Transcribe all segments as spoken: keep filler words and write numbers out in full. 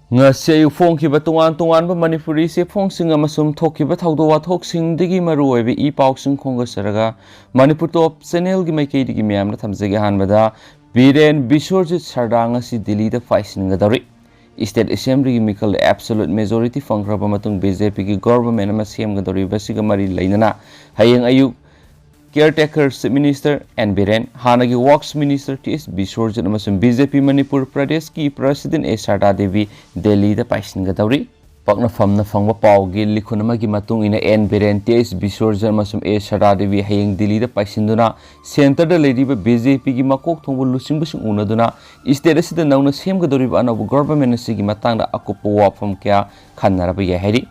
ꯉꯁꯤ ꯑꯌꯨꯛ ꯐꯣꯡꯈꯤꯕ ꯇꯣꯉꯥꯟ ꯇꯣꯉꯥꯟꯕ ꯃꯅꯤꯄꯨꯔꯤ ꯆꯦꯐꯣꯡꯁꯤꯡ ꯑꯃꯁꯨꯡ ꯊꯣꯛꯈꯤꯕ ꯊꯧꯗꯣꯛ ꯋꯥꯊꯣꯛꯁꯤꯡꯗꯒꯤ ꯃꯔꯨꯑꯣꯏꯕ ꯏ ꯄꯥꯎꯁꯤꯡ ꯈꯣꯝꯒꯠꯆꯔꯒ ꯃꯅꯤꯄꯨꯔ ꯇꯣꯞ ꯆꯦꯅꯦꯜꯒꯤ ꯃꯥꯏꯀꯩꯗꯒꯤ ꯃꯌꯥꯝꯅ ꯊꯝꯖꯒꯦ꯫ ꯑꯍꯥꯟꯕꯗ, ꯕꯤꯔꯦꯟ ꯕꯤꯁ꯭ꯋꯔꯖꯤꯠ ꯁꯔꯗꯥ ꯉꯁꯤ ꯗꯤꯜꯂꯤꯗ ꯄꯥꯏꯁꯤꯟꯒꯗꯧꯔꯤ꯫ State Assemblyꯒꯤ ꯃꯤꯈꯜꯗ absolute majority ꯐꯪꯈ꯭ꯔꯕ ꯃꯇꯨꯡ BJPꯒꯤ government ꯑꯃ ꯁꯦꯝꯒꯗꯧꯔꯤꯕꯁꯤꯒ ꯃꯔꯤ ꯂꯩꯅꯅ ꯍꯌꯦꯡ ꯑꯌꯨꯛ caretaker Chief Minister N Biren, ꯍꯥꯟꯅꯒꯤ Works Minister ꯇꯤ ꯑꯦꯁ ꯕꯤꯁ꯭ꯋꯔꯖꯤꯠ ꯑꯃꯁꯨꯡ BJP ꯃꯅꯤꯄꯨꯔ ꯄ꯭ꯔꯗꯦꯁꯀꯤ President ꯑꯦ ꯁꯔꯗꯥ ꯗꯦꯕꯤ ꯗꯦꯜꯂꯤꯗ ꯄꯥꯏꯁꯤꯟꯒꯗꯧꯔꯤ꯫ ꯄꯥꯛꯅꯐꯝꯅ ꯐꯪꯕ ꯄꯥꯎꯒꯤ ꯂꯤꯈꯨꯟ ꯑꯃꯒꯤ ꯃꯇꯨꯡ ꯏꯟꯅ, ꯑꯦꯟ ꯕꯤꯔꯦꯟ, ꯇꯤ ꯑꯦꯁ ꯕꯤꯁ꯭ꯋꯔꯖꯤꯠ ꯑꯃꯁꯨꯡ ꯑꯦ ꯁꯔꯗꯥ ꯗꯦꯕꯤ ꯍꯌꯦꯡ ꯗꯤꯜꯂꯤꯗ ꯄꯥꯏꯁꯤꯟꯗꯨꯅ centreꯗ ꯂꯩꯔꯤꯕ BJPꯒꯤ ꯃꯀꯣꯛ ꯊꯣꯡꯕ ꯂꯨꯆꯤꯡꯕꯁꯤꯡ ꯎꯅꯗꯨꯅ state ꯑꯁꯤꯗ ꯅꯧꯅ ꯁꯦꯝꯒꯗꯧꯔꯤꯕ ꯑꯅꯧꯕ government ꯑꯁꯤꯒꯤ ꯃꯇꯥꯡꯗ ꯑꯀꯨꯞꯄ ꯋꯥꯐꯝ ꯀꯌꯥ ꯈꯟꯅꯔꯕ ꯌꯥꯏ ꯍꯥꯏꯔꯤ꯫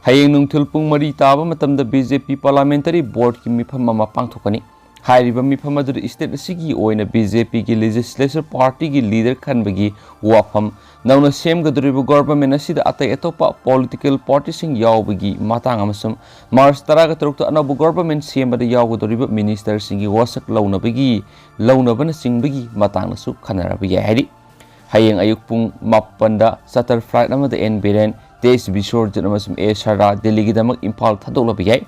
ꯍꯌꯦꯡ ꯅꯨꯡꯊꯤꯜ ꯄꯨꯡ ꯃꯔꯤ ꯇꯥꯕ ꯃꯇꯝꯗ BJP Parliamentary Boardꯀꯤ ꯃꯤꯐꯝ ꯑꯃ ꯄꯥꯡꯊꯣꯛꯀꯅꯤ꯫ ꯍꯥꯏꯔꯤꯕ ꯃꯤꯐꯝ ꯑꯗꯨꯗ state ꯑꯁꯤꯒꯤ ꯑꯣꯏꯅ BJPꯒꯤ legislature partyꯒꯤ leader ꯈꯟꯕꯒꯤ ꯋꯥꯐꯝ, ꯅꯧꯅ ꯁꯦꯝꯒꯗꯧꯔꯤꯕ government ꯑꯁꯤꯗ ꯑꯇꯩ ꯑꯇꯣꯞꯄ political partyꯁꯤꯡ ꯌꯥꯎꯕꯒꯤ ꯃꯇꯥꯡ ꯑꯃꯁꯨꯡ March ꯇꯔꯥꯒ ꯇꯔꯨꯛꯇ ꯑꯅꯧꯕ government ꯁꯦꯝꯕꯗ ꯌꯥꯎꯒꯗꯧꯔꯤꯕ ministerꯁꯤꯡꯒꯤ ꯋꯥꯁꯛ ꯂꯧꯅꯕꯒꯤ, ꯂꯧꯅꯕꯅꯆꯤꯡꯕꯒꯤ ꯃꯇꯥꯡꯗꯁꯨ ꯈꯟꯅꯔꯕ ꯌꯥꯏ ꯍꯥꯏꯔꯤ꯫ ꯍꯌꯦꯡ ꯑꯌꯨꯛ ꯄꯨꯡ ꯃꯥꯄꯟꯗ charter flight ꯑꯃꯗ ꯑꯦꯟ ꯕꯤꯔꯦꯟ, ꯇꯤ ꯑꯦꯁ ꯕꯤꯁ꯭ꯋꯔꯖꯤꯠ ꯑꯃꯁꯨꯡ ꯑꯦ ꯁꯔꯗꯥ ꯗꯤꯜꯂꯤꯒꯤꯗꯃꯛ ꯏꯝꯐꯥꯜ ꯊꯥꯗꯣꯛꯂꯕ ꯌꯥꯏ꯫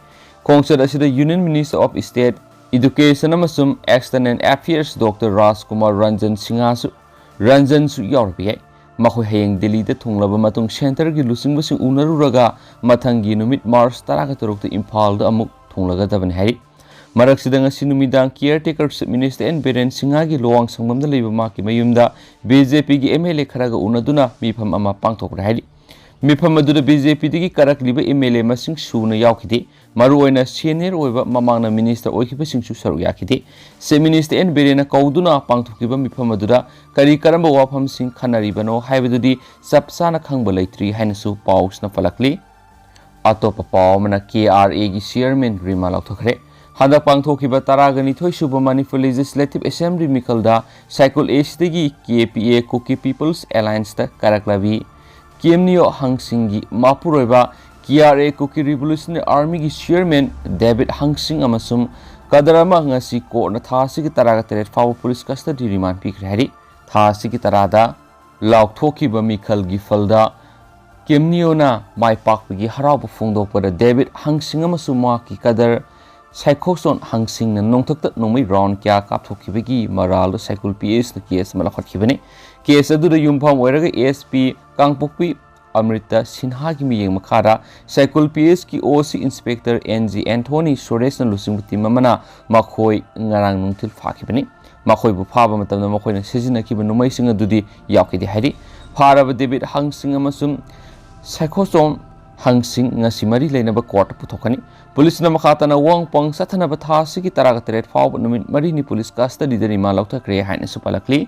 ꯈꯣꯡꯆꯠ ꯑꯁꯤꯗ Union Minister of State Education ꯑꯃꯁꯨꯡ External Affairs Doctor ꯔꯥꯖꯀꯨꯃꯥꯔ ꯔꯟꯖꯟ ꯁꯤꯡꯍꯁꯨ, ꯔꯟꯖꯟꯁꯨ ꯌꯥꯎꯔꯕ ꯌꯥꯏ꯫ ꯃꯈꯣꯏ ꯍꯌꯦꯡ ꯗꯤꯜꯂꯤꯗ ꯊꯨꯡꯂꯕ ꯃꯇꯨꯡ centreꯒꯤ ꯂꯨꯆꯤꯡꯕꯁꯤꯡ ꯎꯅꯔꯨꯔꯒ ꯃꯊꯪꯒꯤ ꯅꯨꯃꯤꯠ March ꯇꯔꯥꯒ ꯇꯔꯨꯛꯇ ꯏꯝꯐꯥꯜꯗ ꯑꯃꯨꯛ ꯊꯨꯡꯂꯒꯗꯕꯅꯤ ꯍꯥꯏꯔꯤ꯫ ꯃꯔꯛꯁꯤꯗ ꯉꯁꯤ ꯅꯨꯃꯤꯗꯥꯡ caretaker Chief Minister N Biren ꯁꯤꯡꯍꯒꯤ ꯂꯨꯋꯥꯡꯁꯪꯕꯝꯗ ꯂꯩꯕ ꯃꯍꯥꯛꯀꯤ ꯃꯌꯨꯝꯗ BJPꯒꯤ MLA ꯈꯔꯒ ꯎꯅꯗꯨꯅ ꯃꯤꯐꯝ ꯑꯃ ꯄꯥꯡꯊꯣꯛꯈ꯭ꯔꯦ ꯍꯥꯏꯔꯤ꯫ ꯃꯤꯐꯝ ꯑꯗꯨꯗ BJPꯗꯒꯤ ꯀꯥꯔꯛꯂꯤꯕ MLA ꯃꯁꯤꯡ ꯁꯨꯅ ꯌꯥꯎꯈꯤꯗꯦ꯫ ꯃꯔꯨꯑꯣꯏꯅ senior ꯑꯣꯏꯕ ꯃꯃꯥꯡꯗ minister ꯑꯣꯏꯈꯤꯕꯁꯤꯡꯁꯨ ꯁꯔꯨꯛ ꯌꯥꯈꯤꯗꯦ꯫ Chief Minister ꯑꯦꯟ ꯕꯤꯔꯦꯟꯅ ꯀꯧꯗꯨꯅ ꯄꯥꯡꯊꯣꯛꯈꯤꯕ ꯃꯤꯐꯝ ꯑꯗꯨꯗ ꯀꯔꯤ ꯀꯔꯝꯕ ꯋꯥꯐꯝꯁꯤꯡ ꯈꯟꯅꯔꯤꯕꯅꯣ ꯍꯥꯏꯕꯗꯨꯗꯤ ꯆꯞ ꯆꯥꯅ ꯈꯪꯕ ꯂꯩꯇ꯭ꯔꯤ ꯍꯥꯏꯅꯁꯨ ꯄꯥꯎꯁꯤꯅ ꯄꯜꯂꯛꯂꯤ꯫ ꯑꯇꯣꯞꯄ ꯄꯥꯎ ꯑꯃꯅ, KRAꯒꯤ chairman ꯔꯤꯃꯥ ꯂꯧꯊꯣꯛꯈ꯭ꯔꯦ꯫ ꯍꯟꯗꯛ ꯄꯥꯡꯊꯣꯛꯈꯤꯕ ꯇꯔꯥꯒ ꯅꯤꯊꯣꯏ ꯁꯨꯕ Manipur Legislative Assembly ꯃꯤꯈꯜꯗ ꯁꯥꯏꯀꯨꯜ ꯑꯦꯁꯤꯗꯒꯤ KPA, Kuki People's Allianceꯇ ꯀꯥꯔꯛꯂꯕꯤ ꯀꯦꯝꯅꯤꯌꯣ ꯍꯪꯁꯤꯡꯒꯤ ꯃꯄꯨꯔꯣꯏꯕ, KRA Kuki Revolutionary Armyꯒꯤ chairman debit ꯍꯪꯁꯤꯡ ꯑꯃꯁꯨꯡ ꯀꯗꯔ ꯑꯃ ꯉꯁꯤ courtꯅ ꯊꯥ ꯑꯁꯤꯒꯤ ꯇꯔꯥꯒ ꯇꯔꯦꯠ ꯐꯥꯎꯕ police custody remand ꯄꯤꯈ꯭ꯔꯦ ꯍꯥꯏꯔꯤ꯫ ꯊꯥ ꯑꯁꯤꯒꯤ ꯇꯔꯥꯗ ꯂꯥꯎꯊꯣꯛꯈꯤꯕ ꯃꯤꯈꯜꯒꯤ ꯐꯜꯗ ꯀꯦꯝꯅꯤꯌꯣꯅ ꯃꯥꯏ ꯄꯥꯛꯄꯒꯤ ꯍꯔꯥꯎꯕ ꯐꯣꯡꯗꯣꯛꯄꯗ ꯗꯦꯕꯤꯠ ꯍꯪꯁꯤꯡ ꯑꯃꯁꯨꯡ ꯃꯍꯥꯛꯀꯤ ꯀꯗꯔ ꯁꯥꯏꯈꯣꯆꯣꯟ ꯍꯪꯁꯤꯡꯅ ꯅꯣꯡꯊꯛꯇ ꯅꯣꯡꯃꯩ ꯔꯥꯎꯟ ꯀꯌꯥ ꯀꯥꯞꯊꯣꯛꯈꯤꯕꯒꯤ ꯃꯔꯥꯜꯗ ꯁꯥꯏꯀꯨꯜ ꯄꯤ ꯑꯦꯁꯅ ꯀꯦꯁ ꯑꯃ ꯂꯧꯈꯠꯈꯤꯕꯅꯤ꯫ ꯀꯦꯁ ꯑꯗꯨꯗ ꯌꯨꯝꯐꯝ ꯑꯣꯏꯔꯒ ꯑꯦꯁ ꯄꯤ ꯀꯥꯡꯄꯣꯛꯄꯤ ꯑꯃ꯭ꯔꯤꯇꯥ ꯁꯤꯟꯍꯥꯒꯤ ꯃꯤꯠꯌꯦꯡ ꯃꯈꯥꯗ ꯁꯥꯏꯀꯨꯜ ꯄꯤ ꯑꯦꯁꯀꯤ ꯑꯣ ꯁꯤ ꯏꯟꯁꯄꯦꯛꯇꯔ ꯑꯦꯟ ꯖꯤ ꯑꯦꯟꯊꯣꯅꯤ ꯁꯨꯔꯦꯁꯅ ꯂꯨꯆꯤꯡꯕ ꯇꯤꯝ ꯑꯃꯅ ꯃꯈꯣꯏ ꯉꯔꯥꯡ ꯅꯨꯡꯊꯤꯜ ꯐꯥꯈꯤꯕꯅꯤ꯫ ꯃꯈꯣꯏꯕꯨ ꯐꯥꯕ ꯃꯇꯝꯗ ꯃꯈꯣꯏꯅ ꯁꯤꯖꯤꯟꯅꯈꯤꯕ ꯅꯣꯡꯃꯩꯁꯤꯡ ꯑꯗꯨꯗꯤ ꯌꯥꯎꯈꯤꯗꯦ ꯍꯥꯏꯔꯤ꯫ ꯐꯥꯔꯕ ꯗꯦꯕꯤꯠ ꯍꯪꯁꯤꯡ ꯑꯃꯁꯨꯡ ꯁꯥꯏꯈꯣꯆꯣꯟ ꯍꯪꯁꯤꯡ ꯉꯁꯤ ꯃꯔꯤ ꯂꯩꯅꯕ ꯀꯣꯔꯠꯇ ꯄꯨꯊꯣꯛꯀꯅꯤ꯫ ꯄꯨꯂꯤꯁꯅ ꯃꯈꯥ ꯇꯥꯅ ꯋꯥꯍꯪ ꯄꯥꯎꯍꯪ ꯆꯠꯊꯅꯕ ꯊꯥ ꯑꯁꯤꯒꯤ ꯇꯔꯥꯒ ꯇꯔꯦꯠ ꯐꯥꯎꯕ ꯅꯨꯃꯤꯠ ꯃꯔꯤꯅꯤ ꯄꯨꯂꯤꯁ ꯀꯁꯇꯗꯤꯗ ꯔꯤꯃꯥꯟ ꯂꯧꯊꯈ꯭ꯔꯦ ꯍꯥꯏꯅꯁꯨ ꯄꯜꯂꯛꯂꯤ꯫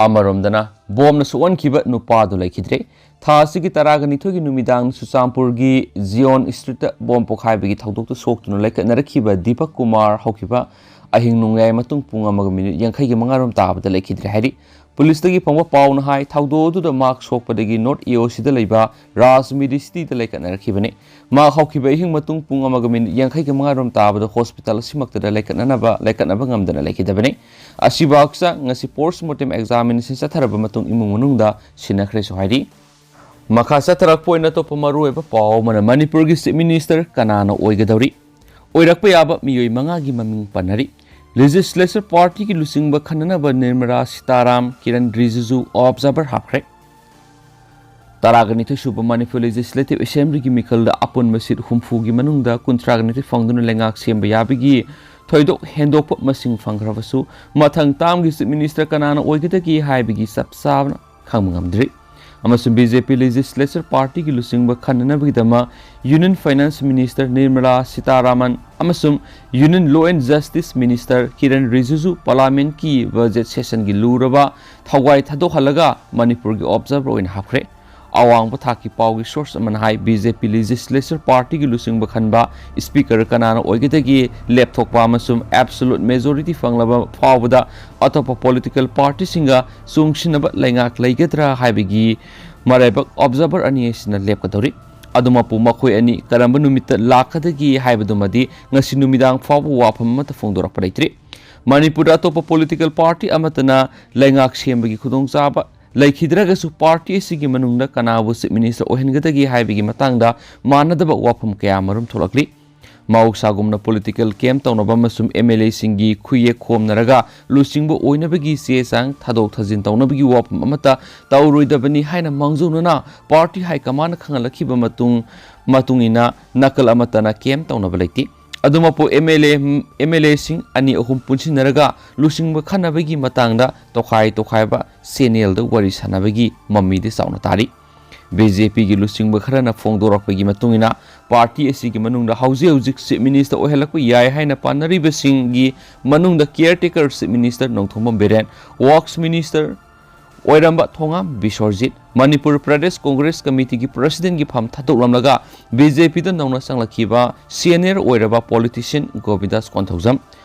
ꯑꯃꯔꯣꯝꯗꯅ ꯕꯣꯝꯅ ꯁꯣꯛꯍꯟꯈꯤꯕ ꯅꯨꯄꯥꯗꯨ ꯂꯩꯈꯤꯗ꯭ꯔꯦ꯫ ꯊꯥ ꯑꯁꯤꯒꯤ ꯇꯔꯥꯒ ꯅꯤꯊꯣꯏꯒꯤ ꯅꯨꯃꯤꯗꯥꯡ ꯆꯨꯔꯆꯥꯟꯄꯨꯔꯒꯤ ꯖꯤꯌꯣꯟ ꯁ꯭ꯇ꯭ꯔꯤꯠꯇ ꯕꯣꯝ ꯄꯣꯈꯥꯏꯕꯒꯤ ꯊꯧꯗꯣꯛꯇ ꯁꯣꯛꯇꯨꯅ ꯂꯩꯈꯠꯅꯔꯛꯈꯤꯕ ꯗꯤꯄꯛ ꯀꯨꯃꯥꯔ ꯍꯧꯈꯤꯕ ꯑꯍꯤꯡ ꯅꯣꯡꯌꯥꯏ ꯃꯇꯨꯡ ꯄꯨꯡ ꯑꯃꯒ ꯃꯤꯅꯤꯠ ꯌꯥꯡꯈꯩꯒꯤ ꯃꯉꯥꯔꯣꯝ ꯇꯥꯕꯗ ꯂꯩꯈꯤꯗ꯭ꯔꯦ ꯍꯥꯏꯔꯤ꯫ ꯄꯨꯂꯤꯁꯇꯒꯤ ꯐꯪꯕ ꯄꯥꯎꯅ ꯍꯥꯏ, ꯊꯧꯗꯣꯛ ꯑꯗꯨꯗ ꯃꯍꯥꯛ ꯁꯣꯛꯄꯗꯒꯤ ꯅꯣꯔꯠ ꯑꯦ ꯑꯣ ꯁꯤꯗ ꯂꯩꯕ ꯔꯥꯖ ꯃꯦꯗꯤꯁꯤꯇꯤꯗ ꯂꯩꯈꯠꯅꯔꯛꯈꯤꯕꯅꯤ꯫ ꯃꯍꯥꯛ ꯍꯧꯈꯤꯕ ꯑꯍꯤꯡ ꯃꯇꯨꯡ ꯄꯨꯡ ꯑꯃꯒ ꯃꯤꯅꯤꯠ ꯌꯥꯡꯈꯩꯒ ꯃꯉꯥꯔꯣꯝ ꯇꯥꯕꯗ ꯍꯣꯁꯄꯤꯇꯥꯜ ꯑꯁꯤꯃꯛꯇꯗ ꯂꯩꯈꯠꯅꯅꯕ, ꯂꯩꯈꯠꯅꯕ ꯉꯝꯗꯅ ꯂꯩꯈꯤꯗꯕꯅꯤ꯫ ꯑꯁꯤꯕ ꯍꯛꯆꯥꯡ ꯉꯁꯤ ꯄꯣꯁꯃꯣꯔꯇꯦꯝ ꯑꯦꯛꯖꯥꯃꯤꯅꯦꯁꯟ ꯆꯠꯊꯔꯕ ꯃꯇꯨꯡ ꯏꯃꯨꯡ ꯃꯅꯨꯡꯗ ꯁꯤꯟꯅꯈ꯭ꯔꯦꯁꯨ ꯍꯥꯏꯔꯤ꯫ ꯃꯈꯥ ꯆꯠꯊꯔꯛꯄ ꯑꯣꯏꯅ ꯑꯇꯣꯞꯄ ꯃꯔꯨꯑꯣꯏꯕ ꯄꯥꯎ ꯑꯃꯅ ꯃꯅꯤꯄꯨꯔꯒꯤ ꯆꯤꯐ ꯃꯤꯅꯤꯁꯇꯔ ꯀꯅꯥꯅ ꯑꯣꯏꯒꯗꯧꯔꯤ? ꯑꯣꯏꯔꯛꯄ ꯌꯥꯕ ꯃꯤꯑꯣꯏ ꯃꯉꯥꯒꯤ ꯃꯃꯤꯡ ꯄꯟꯅꯔꯤ꯫ ꯂꯦꯖꯤꯁꯂꯦꯆꯔ ꯄꯥꯔꯇꯤꯒꯤ ꯂꯨꯆꯤꯡꯕ ꯈꯟꯅꯅꯕ ꯅꯤꯔꯃꯂꯥ ꯁꯤꯇꯥꯔꯥꯝ, ꯀꯤꯔꯟ ꯔꯤꯖꯤꯖꯨ ꯑꯣꯕꯖꯥꯔꯚꯔ ꯍꯥꯞꯈ꯭ꯔꯦ꯫ ꯇꯔꯥꯒ ꯅꯤꯊꯣꯏ ꯁꯨꯕ ꯃꯅꯤꯄꯨꯔ ꯂꯦꯖꯤꯁꯂꯦꯇꯤꯚ ꯑꯦꯁꯦꯝꯕ꯭ꯂꯤꯒꯤ ꯃꯤꯈꯜꯗ ꯑꯄꯨꯟꯕ ꯁꯤꯠ ꯍꯨꯝꯐꯨꯒꯤ ꯃꯅꯨꯡꯗ ꯀꯨꯟꯊ꯭ꯔꯥꯒ ꯅꯤꯊꯣꯏ ꯐꯪꯗꯨꯅ ꯂꯩꯉꯥꯛ ꯁꯦꯝꯕ ꯌꯥꯕꯒꯤ ꯊꯣꯏꯗꯣꯛ ꯍꯦꯟꯗꯣꯛꯄ ꯃꯁꯤꯡ ꯐꯪꯈ꯭ꯔꯕꯁꯨ, ꯃꯊꯪ ꯇꯥꯝꯒꯤ ꯆꯤꯐ ꯃꯤꯅꯤꯁꯇꯔ ꯀꯅꯥꯅ ꯑꯣꯏꯒꯗꯒꯦ ꯍꯥꯏꯕꯒꯤ ꯆꯞ ꯆꯥꯕꯅ ꯈꯪꯕ ꯉꯝꯗ꯭ꯔꯤ꯫ ꯑꯃꯁꯨꯡ ꯕꯤ ꯖꯦ ꯄꯤ ꯂꯦꯖꯤꯁꯂꯦꯆꯔ ꯄꯥꯔꯇꯤꯒꯤ ꯂꯨꯆꯤꯡꯕ ꯈꯟꯅꯅꯕꯒꯤꯗꯃꯛ union finance minister Nirmala Sitharaman ꯑꯃꯁꯨꯡ union law and justice minister Kiren Rijiju ꯄꯥꯔꯂꯥꯃꯦꯟꯠꯀꯤ ꯕꯖꯦꯠ ꯁꯦꯁꯟꯒꯤ ꯂꯨꯔꯕ ꯊꯋꯥꯏ ꯊꯥꯗꯣꯛꯍꯜꯂꯒ ꯃꯅꯤꯄꯨꯔꯒꯤ ꯑꯣꯕꯖꯥꯔꯚꯔ ꯑꯣꯏꯅ ꯍꯥꯞꯈ꯭ꯔꯦ꯫ ꯑꯋꯥꯡꯕ ꯊꯥꯛꯀꯤ ꯄꯥꯎꯒꯤ ꯁꯣꯔꯁ ꯑꯃꯅ ꯍꯥꯏ, ꯕꯤ ꯖꯦ ꯄꯤ ꯂꯦꯖꯤꯁꯂꯦꯆꯔ ꯄꯥꯔꯇꯤꯒꯤ ꯂꯨꯆꯤꯡꯕ ꯈꯟꯕ ꯁ꯭ꯄꯤꯀꯔ ꯀꯅꯥꯅ ꯑꯣꯏꯒꯗꯒꯦ ꯂꯦꯞꯊꯣꯛꯄ ꯑꯃꯁꯨꯡ ꯑꯦꯕꯁꯣꯂꯨꯠ ꯃꯦꯖꯣꯔꯤꯇꯤ ꯐꯪꯂꯕ ꯐꯥꯎꯕꯗ ꯑꯇꯣꯞꯄ ꯄꯣꯂꯤꯇꯤꯀꯦꯜ ꯄꯥꯔꯇꯤꯁꯤꯡꯒ ꯆꯨꯡꯁꯤꯟꯅꯕ ꯂꯩꯉꯥꯛ ꯂꯩꯒꯗ꯭ꯔꯥ ꯍꯥꯏꯕꯒꯤ ꯃꯔꯥꯏꯕꯛ ꯑꯣꯕꯖꯥꯔꯚꯔ ꯑꯅꯤ ꯑꯁꯤꯅ ꯂꯦꯞꯀꯗꯧꯔꯤ꯫ ꯑꯗꯨꯃꯛꯄꯨ ꯃꯈꯣꯏ ꯑꯅꯤ ꯀꯔꯝꯕ ꯅꯨꯃꯤꯠꯇ ꯂꯥꯛꯀꯗꯒꯦ ꯍꯥꯏꯕꯗꯨꯃꯗꯤ ꯉꯁꯤ ꯅꯨꯃꯤꯗꯥꯡ ꯐꯥꯎꯕ ꯋꯥꯐꯝ ꯑꯃꯠꯇ ꯐꯣꯡꯗꯣꯔꯛꯄ ꯂꯩꯇ꯭ꯔꯤ꯫ ꯃꯅꯤꯄꯨꯔꯗ ꯑꯇꯣꯞꯄ ꯄꯣꯂꯤꯇꯤꯀꯦꯜ ꯄꯥꯔꯇꯤ ꯑꯃꯠꯇꯅ ꯂꯩꯉꯥꯛ ꯁꯦꯝꯕꯒꯤ ꯈꯨꯗꯣꯡꯆꯥꯕ ꯂꯩꯈꯤꯗ꯭ꯔꯒꯁꯨ, ꯄꯥꯔꯇꯤ ꯑꯁꯤꯒꯤ ꯃꯅꯨꯡꯗ ꯀꯅꯥꯕꯨ ꯆꯤꯐ ꯃꯤꯅꯤꯁꯇꯔ ꯑꯣꯏꯍꯟꯒꯗꯒꯦ ꯍꯥꯏꯕꯒꯤ ꯃꯇꯥꯡꯗ ꯃꯥꯟꯅꯗꯕ ꯋꯥꯐꯝ ꯀꯌꯥ ꯑꯃꯔꯨꯝ ꯊꯣꯛꯂꯛꯂꯤ꯫ ꯃꯍꯧꯁꯥꯒꯨꯝꯅ ꯄꯣꯂꯤꯇꯤꯀꯦꯜ ꯀꯦꯝ ꯇꯧꯅꯕ ꯑꯃꯁꯨꯡ ꯑꯦꯝ ꯑꯦꯜ ꯑꯦꯁꯤꯡꯒꯤ ꯈꯨꯌꯦꯛ ꯈꯣꯝꯅꯔꯒ ꯂꯨꯆꯤꯡꯕ ꯑꯣꯏꯅꯕꯒꯤ ꯆꯦ ꯆꯥꯡ ꯊꯥꯗꯣꯛ ꯊꯥꯖꯤꯟ ꯇꯧꯅꯕꯒꯤ ꯋꯥꯐꯝ ꯑꯃꯠꯇ ꯇꯧꯔꯣꯏꯗꯕꯅꯤ ꯍꯥꯏꯅ ꯃꯥꯡꯖꯧꯅꯅ ꯄꯥꯔꯇꯤ ꯍꯥꯏ ꯀꯃꯥꯟꯅ ꯈꯪꯍꯜꯂꯛꯈꯤꯕ ꯃꯇꯨꯡ, ꯃꯇꯨꯡ ꯏꯟꯅ ꯅꯥꯀꯜ ꯑꯃꯠꯇꯅ ꯀꯦꯝ ꯇꯧꯅꯕ ꯂꯩꯇꯦ꯫ ꯑꯗꯨꯃꯛꯄꯨ M L A, M L ꯑꯦꯁꯤꯡ ꯑꯅꯤ ꯑꯍꯨꯝ ꯄꯨꯟꯁꯤꯟꯅꯔꯒ ꯂꯨꯆꯤꯡꯕ ꯈꯟꯅꯕꯒꯤ ꯃꯇꯥꯡꯗ ꯇꯣꯈꯥꯏ ꯇꯣꯈꯥꯏꯕ ꯆꯦꯅꯦꯜꯗ ꯋꯥꯔꯤ ꯁꯥꯟꯅꯕꯒꯤ ꯃꯃꯤꯗꯤ ꯆꯥꯎꯅ ꯇꯥꯔꯤ꯫ ꯕꯤ ꯖꯦ ꯄꯤꯒꯤ ꯂꯨꯆꯤꯡꯕ ꯈꯔꯅ ꯐꯣꯡꯗꯣꯔꯛꯄꯒꯤ ꯃꯇꯨꯡ ꯏꯟꯅ, ꯄꯥꯔꯇꯤ ꯑꯁꯤꯒꯤ ꯃꯅꯨꯡꯗ ꯍꯧꯖꯤꯛ ꯍꯧꯖꯤꯛ ꯆꯤꯐ ꯃꯤꯅꯤꯁꯇꯔ ꯑꯣꯏꯍꯜꯂꯛꯄ ꯌꯥꯏ ꯍꯥꯏꯅ ꯄꯥꯅꯔꯤꯕꯁꯤꯡꯒꯤ ꯃꯅꯨꯡꯗ caretaker chief minister Nongthombam Biren, works minister ꯑꯣꯏꯔꯝꯕ ꯊꯣꯉꯥꯝ ꯕꯤꯁ꯭ꯋꯔꯖꯤꯠ, ꯃꯅꯤꯄꯨꯔ ꯄ꯭ꯔꯗꯦꯁ ꯀꯣꯡꯒ꯭ꯔꯦꯁ ꯀꯃꯤꯇꯤꯒꯤ ꯄ꯭ꯔꯁꯤꯗꯦꯟꯒꯤ ꯐꯝ ꯊꯥꯗꯣꯛꯂꯝꯂꯒ ꯕꯤ ꯖꯦ ꯄꯤꯗ ꯅꯧꯅ ꯆꯪꯂꯛꯈꯤꯕ ꯁꯤꯅꯤꯌꯔ ꯑꯣꯏꯔꯕ ꯄꯣꯂꯤꯇꯤꯁꯤꯌꯟ ꯒꯣꯕꯤꯟꯗꯥꯁ ꯀꯣꯟꯊꯧꯖꯝ,